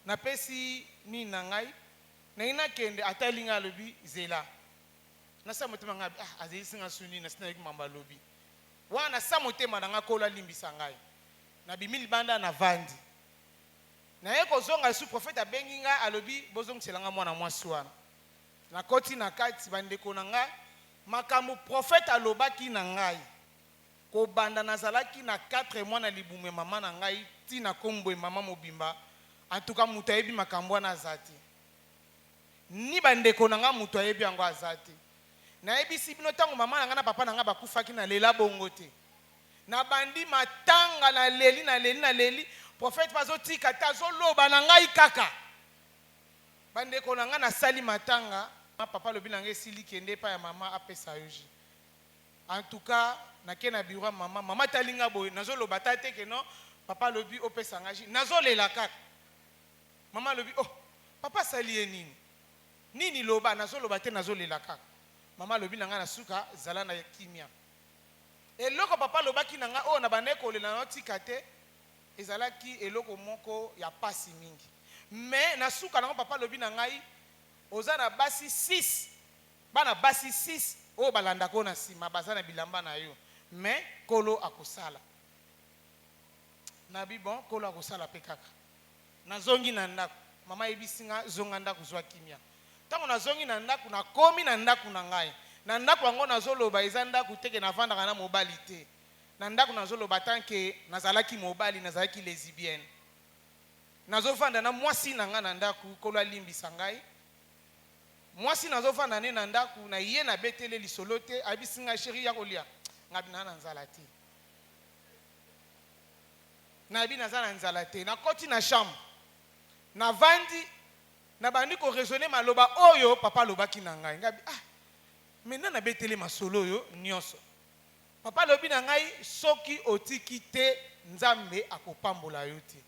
napesi nini na ngai, Nalingi nakende, atali ngai alobi zela. Nasa motema ngai ah azelisi ngai su nini, nasi nayoki mambo alobi. Wana nasa motema na ngai Nkolo alimbisa ngai. Nabimi libanda navandi. Naye kozonga lisusu prophète abengi ngai alobi bozongisela ngai mwana mwasi wana. Nakoti na kati ba ndeko na ngai makambo prophète alobaki na ngai kobanda nazalaki na 4 mois na libumu ya mama na ngai ti nakomi boye mama mobimba En tout cas mutu ayebi makambu wana aza te. Ni ba ndeko na nga mutu ayebi yango aza te. Nayebisi bino tango mama na nga na papa na nga bakufaki na lela bongo te. Na bandi matanga na leli na leli na leli prophète pe azo tika te azo loba na ngai kaka. Ba ndeko na nga na sali matanga papa alobi na nga esili kende epai ya mama apesa yo jus. En tout cas nake na bureau ya mama, mama atali nga boye nazo loba ata te que non papa alobi opesa nga jus, nazo lela kaka. Mama alobi oh papa asali ye nini? Nini loba, nazo loba te nazo lela kaka. Mama alobi na nga na suka zala na kimia. Eloko papa alobaki na nga oyo na bandaki kolela nazo tika te ezalaki eloko moko ya pasi mingi. Mais na suka nango papa alobi na ngai oza na basi six Bana basi six oyo balandaka yo na sima baza na bilamba na yo mais Nkolo akosala. Nabi bon Nkolo akosala pe kaka. Nazongi na ndaku mama ayebisi nga zonga ndaku zua kimia. Tango nazongi na ndaku nakomi na ndaku na ngai. Na ndaku yango nazoloba eza ndaku te ke navandaka na mobali te. Na ndaku nazoloba tant que nazalaki mobali nazalaki lesibienne. Nazovanda na mwasi na ngai na ndaku Nkolo alimbisa ngai. Mwasi nazo vanda ne na ndaku na ye na beteli ye lisolo te ayebisi ngai cherie ya kolia ngabi naza na nzala te nayebi naza na nzala te nakoti na chambre na vandi na bandi ko raisonner maloba oyo papa alobaki na ngai ngabi ah mais nani abeteli masolo oyo nionso papa alobi na ngai soki otiki te Nzambe akopambola yo te.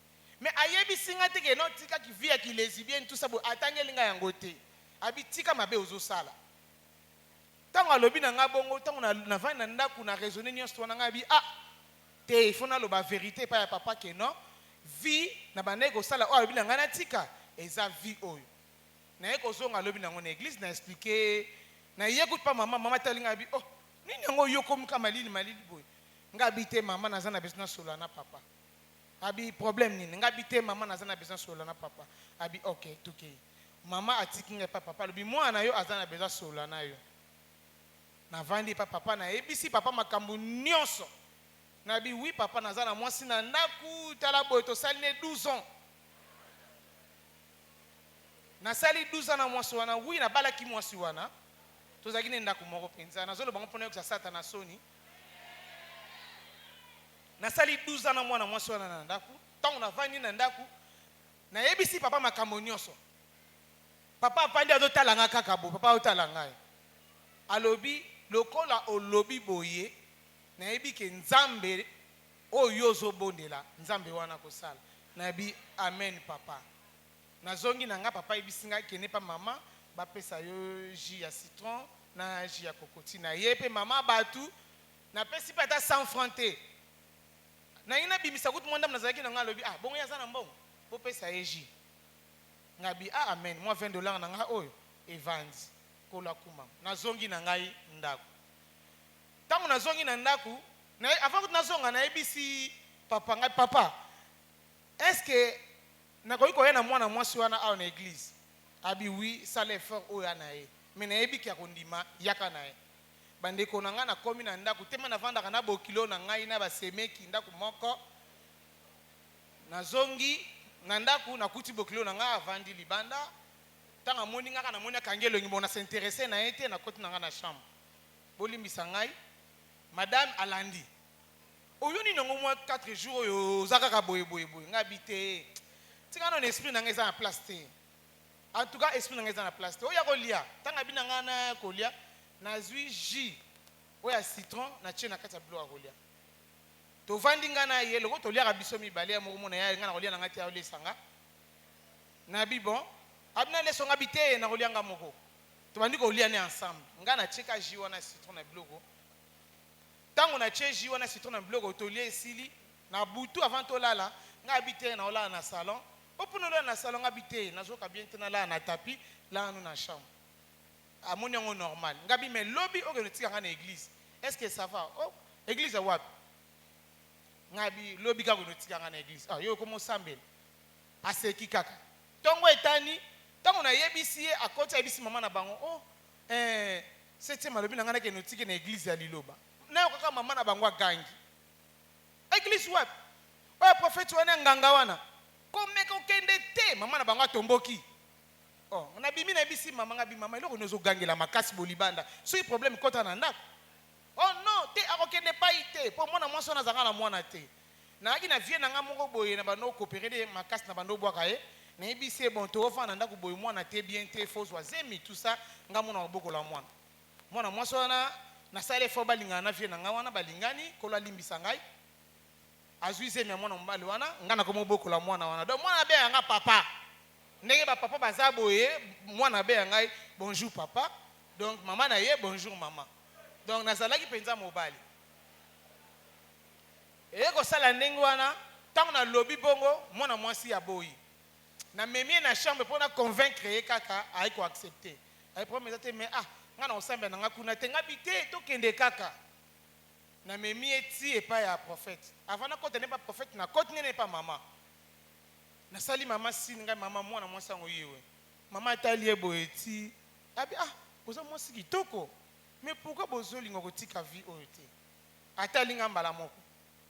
Mais ayebisi nga te ke non tika ki vie ya ki lesibienne tout ça boye atangeli nga yango te. Abi tika mabe ozo sala. Tango alobi na nga bongo tango na na vandi na ndaku na raisonner nionso wana nga abi ah te il faut naloba verite epai ya papa ke non vie na bandaki kosala oyo alobi na nga natika eza vie oyo. Naye kozonga lobi nango na eglise na expliquer na ye kutu pa mama, mama atali nga abi oh nini yango yo okomi kaka malili malili boye? Nga abi te mama naza na besoin nasolola na papa. Abi problème nini? Nga bi te maman naza na besoin solola na papa. Abi ok tokeyi. Maman atiki nga epa papa alobi mwana na yo aza na besoin asolola na yo. Navandi epa papa nayebisi papa makambu nionso. Nabi oui papa, naza na mwasi na ndako, tala boye, tosali ne 12 ans. Nasali 12 ans na mwasi wana. Oui, nabalaki mwasi wana, tozalaki ne ndako moko mpenza. Nazoloba ngo mpona yokisa Satana soni. Nasali 12 ans na mwana mwasi wana na ndako. Ntango navandi na ndako, nayebisi papa makambo nyonso. Papa avandi, azotala nga kaka boye. Papa azotala ngai, alobi: "Lokola olobi boye, nayebi ke Nzambe oyo yo ozobondela, Nzambe wana kosala." Nayebi: "Amen, papa." Nazongi na nga. Papa ayebisi ngai: "Kende mpa mama, bapesa yo jus ya citron na jus ya kokoti." Na ye mpe mama bato, napesi mpe ata 100 franc te. Nangi nabimisa kutu mwa ndambo nazalaki na ngai. Alobi: "Ah bongo, ye aza na mbongo, bopesa ye jus." Ngabi: "Ah, amen." Mwa 20 $ na ngai oyo evandi kola kuma. Nazongi na ngai ndako. Ntango nazongi na ndako, avant kutu nazonga, nayebisi papa ngai: "Papa, est ce que nakoki koya na mwana mwasi wana awa na église?" Abi: "Oui, sala effort oyo ya na ye, me nayebiki ya kondima, yaka na ye." Bandeko na ngai, nakomi na ndako tema, navandaka na bokilo na ngai na basemeki ndako moko. Nazongi na ndako, nakuti bokilo na ngai avandi libanda. Ntango amoni ngaka, namoni akangi elongi. Bon, nas'intéresser na ye te. Nakoti na ngai na chambre. Bolimbisa ngai, madame alandi: "Oyo nini yango? Mwa 4 jours oyo oza kaka boye boye boye." Ngai abi: "Te, tika nano, esprit na ngai eza na place te. En tout cas, esprit na ngai eza na place te." Oyo ya kolia, ntango abi na ngai na kolia, nazwi jus oyo ya citron, natie na kati ya biloko ya kolia. Tovandi, ngai na ye, loko toliaka biso mibale ya moko. Mona ya ngai na kolia na ngai te, aolesa nga. Nabi: "Bon." Abi: "Naleso." Nga bi: "Te, na kolia nga moko." Tobandi kolia ne ensemble. Ngai natieka jus wana citron na biloko. Ntango natie jus wana citron na biloko, tolia, esili. Na butu, avant tolala, ngai abi: "Te, naolala na salon." "O mpona olala na salon?" Ngai abi: "Te, nazoka bien te, nalala na tapis, lala no na chambre." Amoni yango normal. Ngai bi: "Mais lobi okende otika ngai na église, est ce que ça va?" "Oh, église wapi?" Ngai bi: "Lobi kaka okende otika ngai na église." "Ah, yo okoma osambela." Aseki kaka. Ntongo etani, ntango nayebisi ye, akoti, ayebisi mama na bango: "Oh, septième alobi na ngai nakende otike na église ya liloba." Nayo kaka mama na bango agangi: "Église wapi oyo? Prophète wana, nganga wana, komeka okende te." Mama na bango atomboki. Oh, nabimi, nayebisi mama nga bi: "Mama, eloko nini ozogangela makasi bolibanda? Soki problème, kota na ndako." "Oh non, te, akokende pai te, mpo mwana mwasi wana azalaka na mwana te." Nayaki na vie na nga moko boye, na bando okopere de makasi, na bando obwaka ye. Nayebisi ye: "Bon, toofanda na ndako boye, mwana te, bien te, faut zwa zemi, tout ça. Nga mona kobokola mwana, mwana mwasi wana." Nasali effort, balingana na vie na ngai wana, balingani. Kolo alimbisa ngai, azwi zemi ya mwana mobali wana. Ngai nakomi obokola mwana wana. Donc mwana abeya nga papa, ndenge bapapa baza boye. Mwana abeya ngai: "Bonjour papa." Donc mama na ye: "Bonjour mama." Donc nazalaki mpenza mobali. Eye kosala ndenge wana, ntango nalobi bongo, mwana mwasi ya boyi, namemi ye na chambre mpo na convaincre ye. Kaka ayi koaccepter, ayi: "Problème eza te, mais ah, ngai na kosambela na ngai kuna te." Ngabi: "Te, tokende kaka." Namemi ye ti epai ya prophète. Avant nakota ne pa prophète, nakoti nene epa mama. Nasali mama sini: "Ngai mama, mwana mwasi yango yewe." Mama atali ye boye ti abi: "Ah, oza mwasi kitoko, mais pourquoi bozolinga kotika vie oyo te?" Atali nga mbala moko.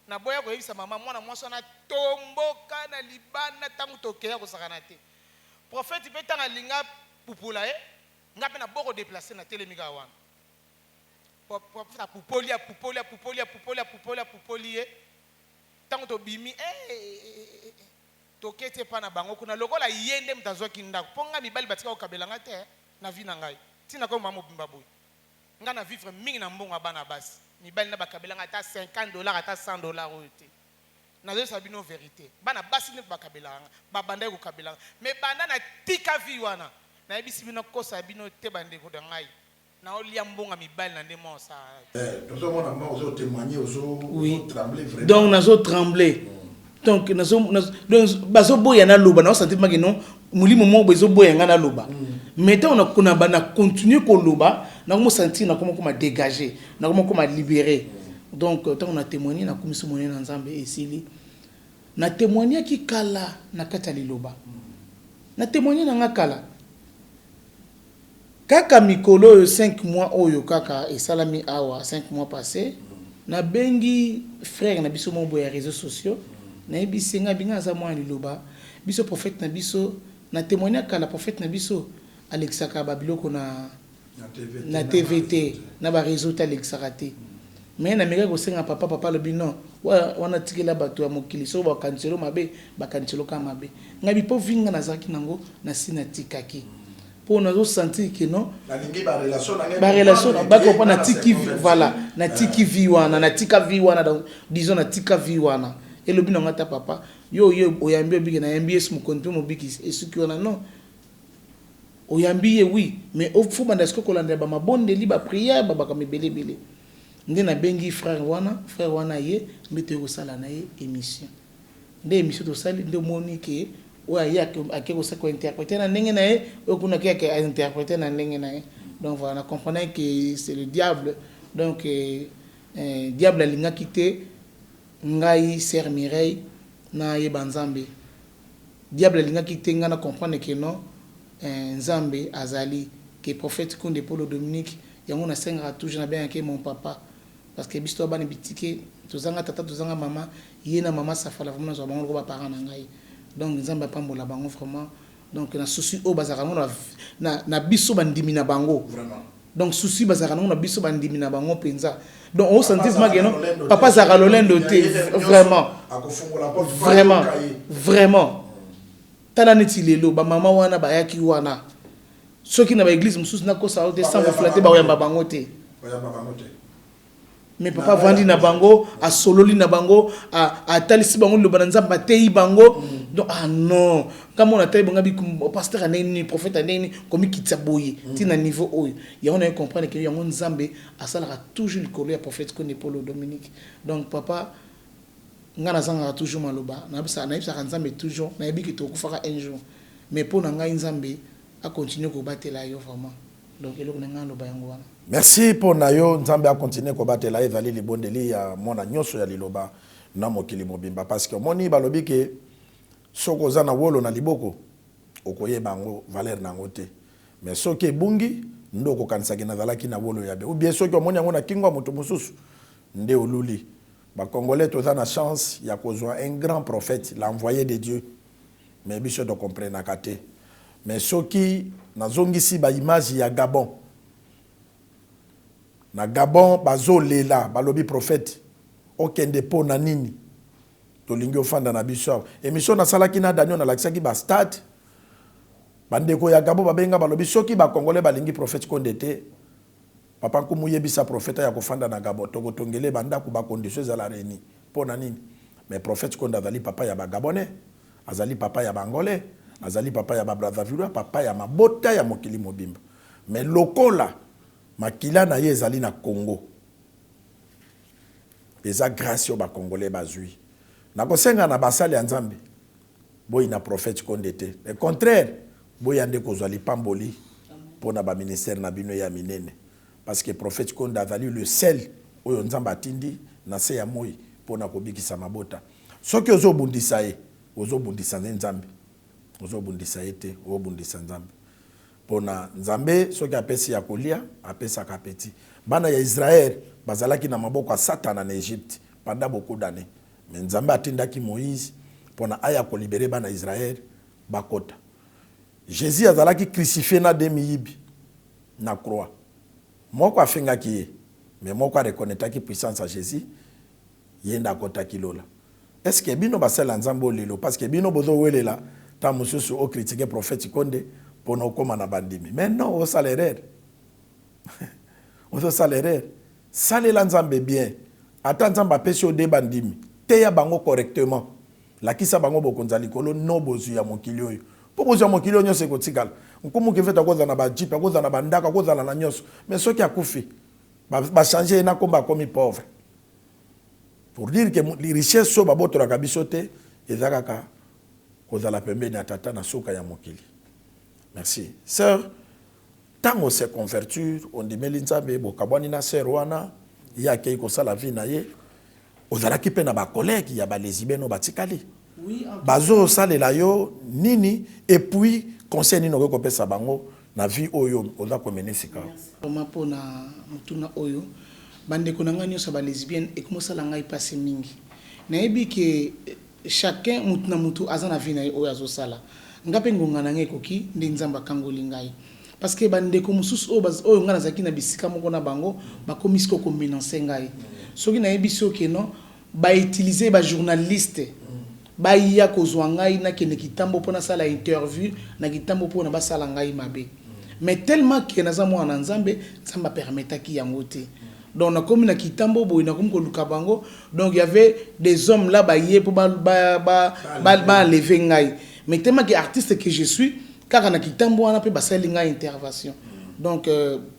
Naboya koyebisa mama, mwana mwasi wana tomboka na libanda. Ntango tokeya kosakana te, prophète mpe ntango alinga pupula ye, nga mpe naboko déplacer, natelemi kaka wana. Prophète apupoli, apupoli, apupoli, apupoli, apupoli, apupoli ye. Ntango tobimi, toketi epa na bango kuna, lokola ye nde moto azwaki ndako. Mpo nga mibali batika kokabela nga te na vie na ngai. Ntina koyo mama mobimba boye, nga na vivre mingi na mbongo ya bana basi. Mibali na bakabela nga ata 50 $, ata 100 $ oyo te. Nazoyesa bino vérité, bana basi nde bakabelaka nga, babandaki kokabelanga. Mais banda natika vie wana, nayebisi bino, kosa bino te, bandeko na ngai, naolia mbongo mibali na nde mwa osala. Tozomona mwa ozotémoigner, ozotremble vraiment. Donc nazo tremble, donc nazo donc bazoboya naloba, naosentir maki non, molimo moko boye ezoboya ngai naloba. Mais ntango na continue koloba, nakomosentir nakoma koma dégagé, nakoma koma libéré. Donc ntango na témoigne, nakomisi monene na Nzambe. Esili, na témoignaki kala na kati ya liloba, na témoigne na nga kala. Kaka mikolo oyo, 5 mois oyo kaka esalami awa, 5 mois passé. Nabengi frère na biso moko boye ya reseaux sociaux, nayebisi ye nga bi nga naza mwana liloba, biso prophète na biso, na temoigna kala prophète na biso alekisaka ba biloko na na TV te, na ba reseaux te alekisaka te. Mais namekaki kosenga papa, papa alobi non, wana tikela batu ya mokili soki bakaniseli yo mabe, bakaniseli yo kaka mabe. Nga bi po vie nga nazalaki nango nasi natikaki. Po nazo sentir que non Nalingi ba relation na ngai ba relation comprendre ba que comprendre nga na na se tiki convertir. voilà na tiki vie wana na tika vie wana donc disons na tika vie wana elobi na nga ata papa yo oye oyambi obiki na yambi yesu mokonzi pe mobikisi esuki wana non oyambi ye oui mais faut banda sikoyo kolandela ba mabondeli ba prière ba makambo ebele ebele nde na bengi frère wana frère wana aye nde toye kosala na ye emission. Nde emission tosali nde omoni ke oyo aye ake kosa ko interpreter na ndenge na ye, oyo kuna ake ake a interpreter na ndenge na ye. Donc voilà, na comprenaki que c'est le diable. Donc diable alingaki te ngai sœur Mireille nayeba Nzambe. Diable alingaki te ngai na comprendre que non Nzambe azali, que prophète Kunde Polo Dominique, yango nasengaka toujours nabengaka ye mon papa. Parce que biso toza bana bitike, tozanga tata tozanga mama, ye na mama Safala vraiment nazwa bango lokola ba parents na ngai. Donc Nzambe apambola bango vraiment. Donc na souci oyo bazalaka nango na, na biso ba ndimi na bango. Vraiment. Donc souci bazalaka nango na biso ba ndimi na bango penza. Donc o sentir vraiment que non, papa azalaka lolendo te vraiment. Vraiment. Vraiment. Tala neti lelo ba mama wana bayaki wana. Soki na ba eglise mosusu nakosa yo te sans ko flatter bakoyamba bango te. Mais papa avandi na bango, asololi na bango, atalisi bango liloba na Nzambe, ateyi bango. Donc ah non, nga mona atali bango bi pasteur ndenge nini, prophète ndenge nini, komikitisa boye ti na niveau oyo. Yango naye comprendre que yango Nzambe asalaka toujours likolo ya prophète Konde Polo Dominique. Donc papa Nga nazangaka toujours maloba, nayebisaka Nzambe toujours, nayebi que tokufaka un jour, mais po na ngai Nzambe a continuer kobatela yo vraiment, donc eloko na ngai naloba yango wana. Merci po na yo, Nzambe a continuer kobatela yo, ezali libondeli ya mwana nyoso ya liloba na mokili mobimba, parce que omoni balobi ke soki oza na wolo na liboko okoyeba yango valeur na yango te, mais soki ebungi nde okokanisa ke nazalaki na wolo ya bien, ou bien soki omoni yango na kingo ya moto mosusu nde oluli. Ba congolais toza na chance ya kozua un grand prophète l'envoye de Dieu mais biso to comprenaka te mais soki nazongisi ba image ya Gabon na Gabon bazo lela balobi prophète okende po na nini tolingi ofanda na biso awa emission nasalaki na Daniel nalakisaki ba stade ba ndeko ya Gabon babenga balobi soki ba congolais balingi prophète Konde te Papa nkumu yebisa prophète aya kofanda na Gabon toko tongela ye ba ndaku ba condition ezala reuni pona nini mais prophète konde azali papa ya ba gabonais azali papa ya ba angolais azali papa ya ba brazzavillois papa ya mabota ya mokili mobimba mais lokola makila na ye ezali na Congo eza grace oyo ba congolais bazui nakosenga na basali ya nzambe Boyina prophète konde te le contraire boya nde kozwa lipamboli pona ba ministère na bino ya minene parce que prophète konde azali le seul oyo nzambe atindi na se ya moyi pona kobikisa mabota soki ozo bundisa ye ozo bundisa nde nzambe ozo bundisa ye te obundisa nzambe pona nzambe soki apesi ya kolia apesaka appetit bana ya Israël bazalaki na maboko ya satana na Egypte pendant beaucoup d'annees Mais Nzambe atindaki Moïse pona aya ko liberer bana Israël bakota. Jesus azalaki crucifie na deux miyibi na croix. Moko afingaki ye mais moko a reconnaitaki puissance ya Jesus ye nde akotaki lola. Est ce que bino basali ya Nzambe oyo lelo parce que bino bozo welela tango mosusu o critiquer prophète Konde pona okoma na bandimi mais non osala erreur. Ozo sala erreur. Salela Nzambe bien. Ata Nzambe apesi yo de bandimi, teya bango correctement. Lakisa bango bokonzi ya likolo non bozwi ya mokili oyo. Po bozwi ya mokili oyo nionso ekotikala. Nkumu Kivete akozala na ba jeep, akozala na ba ndako, akozala na nionso. Mais soki akufi, ba, ba changer ye na kombo akomi pauvre. Pour dire que richesse oyo babotolaka biso te, eza kaka kozala pembeni ya tata na suka ya mokili. Merci. Sœur, Tango o se convertir, ondimeli Nzambe, bokabwani na sœur wana, ye akeyi kosala vie na ye, ozalaki pe na ba collègues ya ba lesbiennes oyo batikali? Bazo salela yo nini et puis conseil nini okoki kopesa bango na vie oyo oza ko mener sikawa? Merci vraiment pona motuna oyo. Bandeko na ngai nyonso ya ba lesbiennes, ekomi kosala ngai pasi mingi. Nayebi que chacun, mutu na mutu aza na vie na ye oyo azosala. Nga pe ngonga na ngai ekoki nde Nzambe akangoli ngai. Parce que ba ndeko mosusu oyo oyo ngai nazalaki na bisika moko na bango, bakomi sikoyo ko menacer ngai. Soki nayebisi yo que non, ba utiliser ba journalistes baya kozua ngai nakende Kitambo po nasala interview na Kitambo pona basala ngai mabe. Mais tellement que naza mwana na Nzambe, Nzambe a permettaki yango te. Donc nakomi na Kitambo boye nakomi koluka bango, donc il y avait des hommes là baye po ba ba ba ba enlever ngai. Mais tellement que artiste que je suis, Kaka na kitambo wana pe basaleli ngai intervation. Donc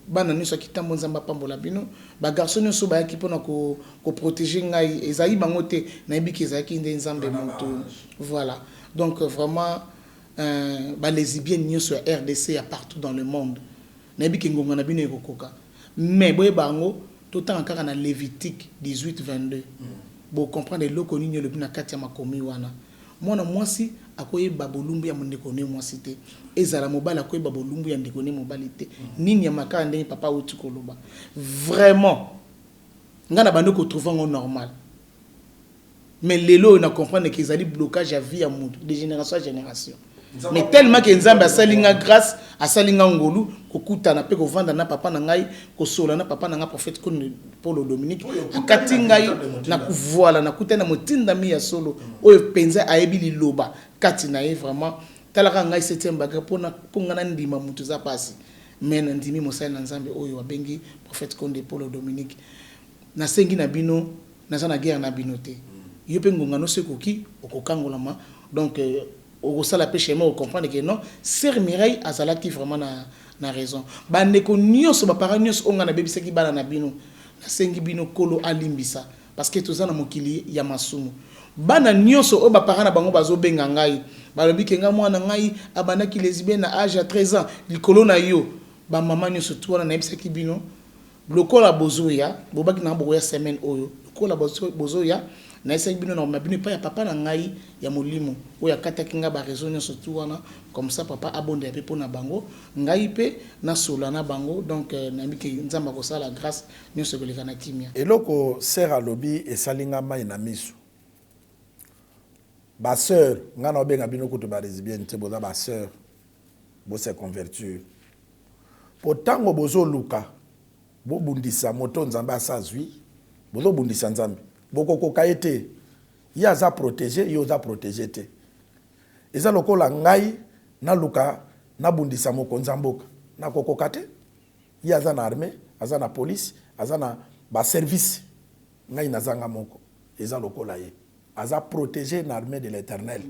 bana nionso ya kitambo Nzambe apambola bino. Ba garçons nionso bayaki pona ko ko proteger ngai ezalaki bango te nayebi ke ezalaki nde Nzambe mutu voilà. Donc vraiment ba lesibiennes nionso ya rdc ya partout dans le monde nayebi ke ngonga na bino ekokoka mais boyeba yango totanga kaka na Levitique 18 22 bo comprendre eloko nini elobi na kati ya makomi wana. Mwana mwasi akoyeba bolumbu ya ndeko ne mwasi te, ezala mobali akoyeba bolumbu ya ndeko ne mobali te. Nini ya makala ndenge papa awuti koloba. Vraiment nga na bandi ko trouver yango normal mais lelo oyo na comprendre que ezali blocage ya vie ya mutu de generation à generation. Mais tellement que Nzambe asali nga grace, asali nga ngolu kokutana pe kovanda na papa na ngai, kosolola na papa na nga prophète Konde Polo Dominique, akati ngai na voilà nakutani na motindami ya solo oyo penza ayebi liloba kati na ye vraiment. Tala kaka ngai septième bagarre pona po nga nandima mutu eza pasi mais nandimi mosali na Nzambe oyo babengi prophète Konde Polo Dominique. Nasengi na bino naza na guerre na bino te, yo pe ngonga no soki ekoki okokangolama donc Okosala pe chemin o comprendre que non sœur Mireille azalaki vraiment na na raison. Ba ndeko nionso ba parents nionso oyo nga nabebisaki bana na bino nasengi bino kolo alimbisa parce que toza na mokili ya masumu. Bana nionso oyo ba parents na bango bazo benga ngai balobi ke nga mwana ngai abandaki lesbienne na age ya 13 ans likolo na yo ba maman nionso tout wana nayebisaki bino Lokola bozo ya, bobaki na nga bokoya semaine oyo, lokola bozo ya, nayebisaki bino nakomema bino epai ya papa na ngai ya molimo oyo akataki ngai ba reseaux nionso tout wana, comme ça papa abondela pe pona bango, ngai pe nasolola na bango, donc nayebi ke Nzambe akosala grace, nionso ekoleka na kimia. Eloko sœur alobi esali nga mayi na misu. Ba sœurs, nga nao benga bino kutu ba lesbiennes te, boza ba sœurs, bo se convertir. Po tango bozo luka bo bundisa moto Nzambe asi azui, bozo bundisa Nzambe. Boko koka ye te. Ye aza protege, yo oza protege te. Eza lokola ngai na luka na bundisa mokonzi ya mboka. Nako koka te. Ye aza na armee, aza na police, aza na ba services. Ngai naza nga moko. Eza lokola ye. Aza protege na armee de l'eternel.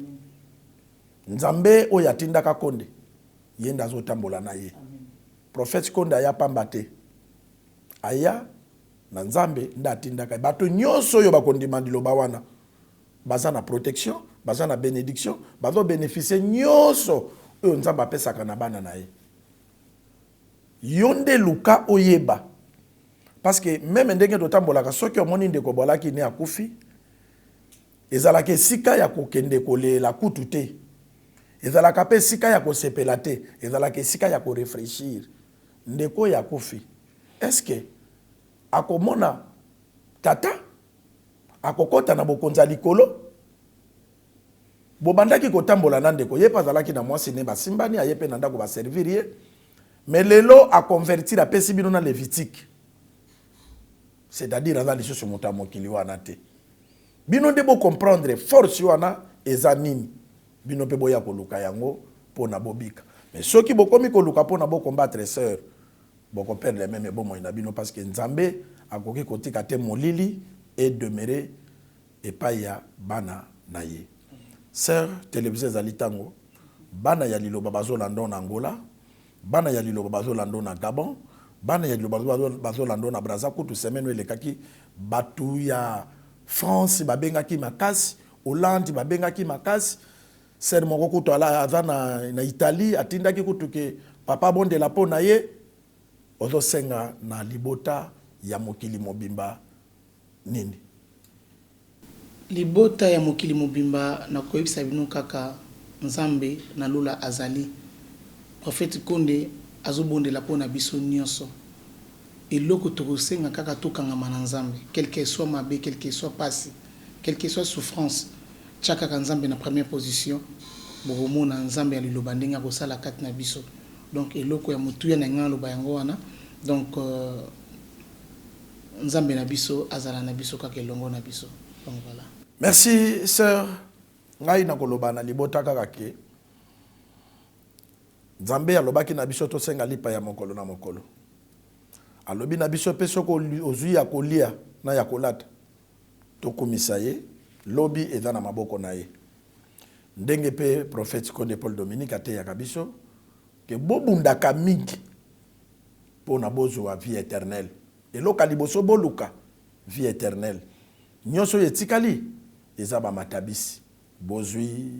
Nzambe oyo atindaka Konde. Ye nde azo tambola na ye. Prophète Konde aya pamba te. Aya na Nzambe nde atindaka ye. Bato nyoso oyo bako ndima liloba wana baza na protection, baza na benediction, bazo beneficier nyoso oyo Nzambe apesaka na bana na ye. Yo nde luka oyeba. Parce que meme ndenge totambolaka soki omoni ndeko Bwalaki ne akufi, Ezalaka esika ya kokende kolela kutu te. Ezalaka pe esika ya kosepela te. Ezalaka esika ya ko reflechir. Ndeko oyo akufi, est ce que akomona tata? Akokota na bokonzi ya likolo? Bobandaki kotambola na ndeko, ye pe azalaki na mwasi ne, basimbani, aye pe na ndako ba servir ye. Mais lelo a convertir, apesi bino na Levitique. C'est à dire aza lisusu moto ya mokili wana te. Bino nde bo comprendre force wana eza nini. Bino pe boya koluka yango pona bobika. Mais soki bokomi koluka pona bo combattre soeur, boko perdre meme bomoi na bino parce que Nzambe akoki kotika te molili e demeurer epai ya bana na ye. Soeur, television ezali tango bana ya liloba bazolanda yo na Angola, Bana ya liloba bazo landa yo na Gabon, bana ya liloba bazo landa yo na Brazza, kutu semaine oyo elekaki batu ya France babengaki makasi, Hollande babengaki makasi, sœur moko kutu aza na, na Italie atindaki kutu ke papa abondela po na ye. Ozo senga na libota ya mokili mobimba nini? Libota ya mokili mobimba nakoyebisa bino kaka Nzambe na lola azali. Prophète Konde azobondela po na biso nioso. Eloko tokosenga kaka tokangama na Nzambe, quelque soit mabe, quelque soit pasi, quelque soit souffrance, tia kaka Nzambe na première position, bokomona Nzambe ya liloba ndenge akosala kati na biso. Donc eloko ya motuya na ngai naloba yango wana. Donc euh, Nzambe na biso azala na biso kaka elongo na biso. Donc voilà. Merci sœur. Ngai nakoloba na libota kaka ke Nzambe alobaki na biso tosenga lipa ya mokolo na mokolo. Alobi na biso mpe soki ozwi ya kolia na ya kolata, tokumisa ye, lobi eza na maboko na ye. Ndenge mpe prophète Konde Paul Dominique ateyaka biso ke bobundaka mingi mpo na bozwa vie eternelle. Eloko ya liboso boluka vie eternelle. Nyonso oyo etikali eza ba matabisi. Bozwi,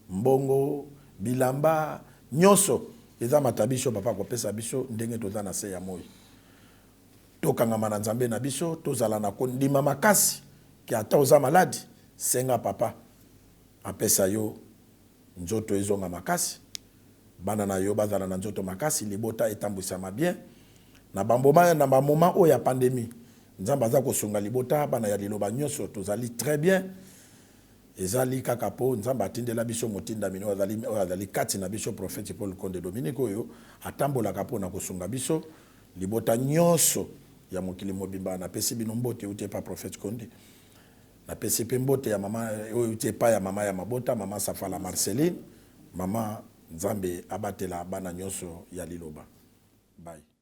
mbongo, bilamba, nionso eza matabisi oyo papa akopesa biso ndenge toza na se ya moyi. Tokangama na Nzambe na biso, tozala na kondima makasi ke ata oza maladi, senga papa apesa yo nzoto ezonga makasi, bana na yo bazala na nzoto makasi, libota etambwisama bien. Na ba na ba moment oyo ya pandemie, Nzambe aza kosunga libota, bana ya liloba nionso tozali très bien. Ezali kaka po Nzambe atindela biso motindami oyo azali, oyo azali kati na biso, Prophète Paul Konde Dominique, oyo atambolaka po na kosunga biso, libota nionso ya mokili mobimba. Napesi bino mbote euti epa Prophète Konde. Napesi pe mbote ya mama, oyo euti epa ya mama ya mabota, mama Safala Marceline. Mama, Nzambe abatela bana nionso ya liloba. Bye.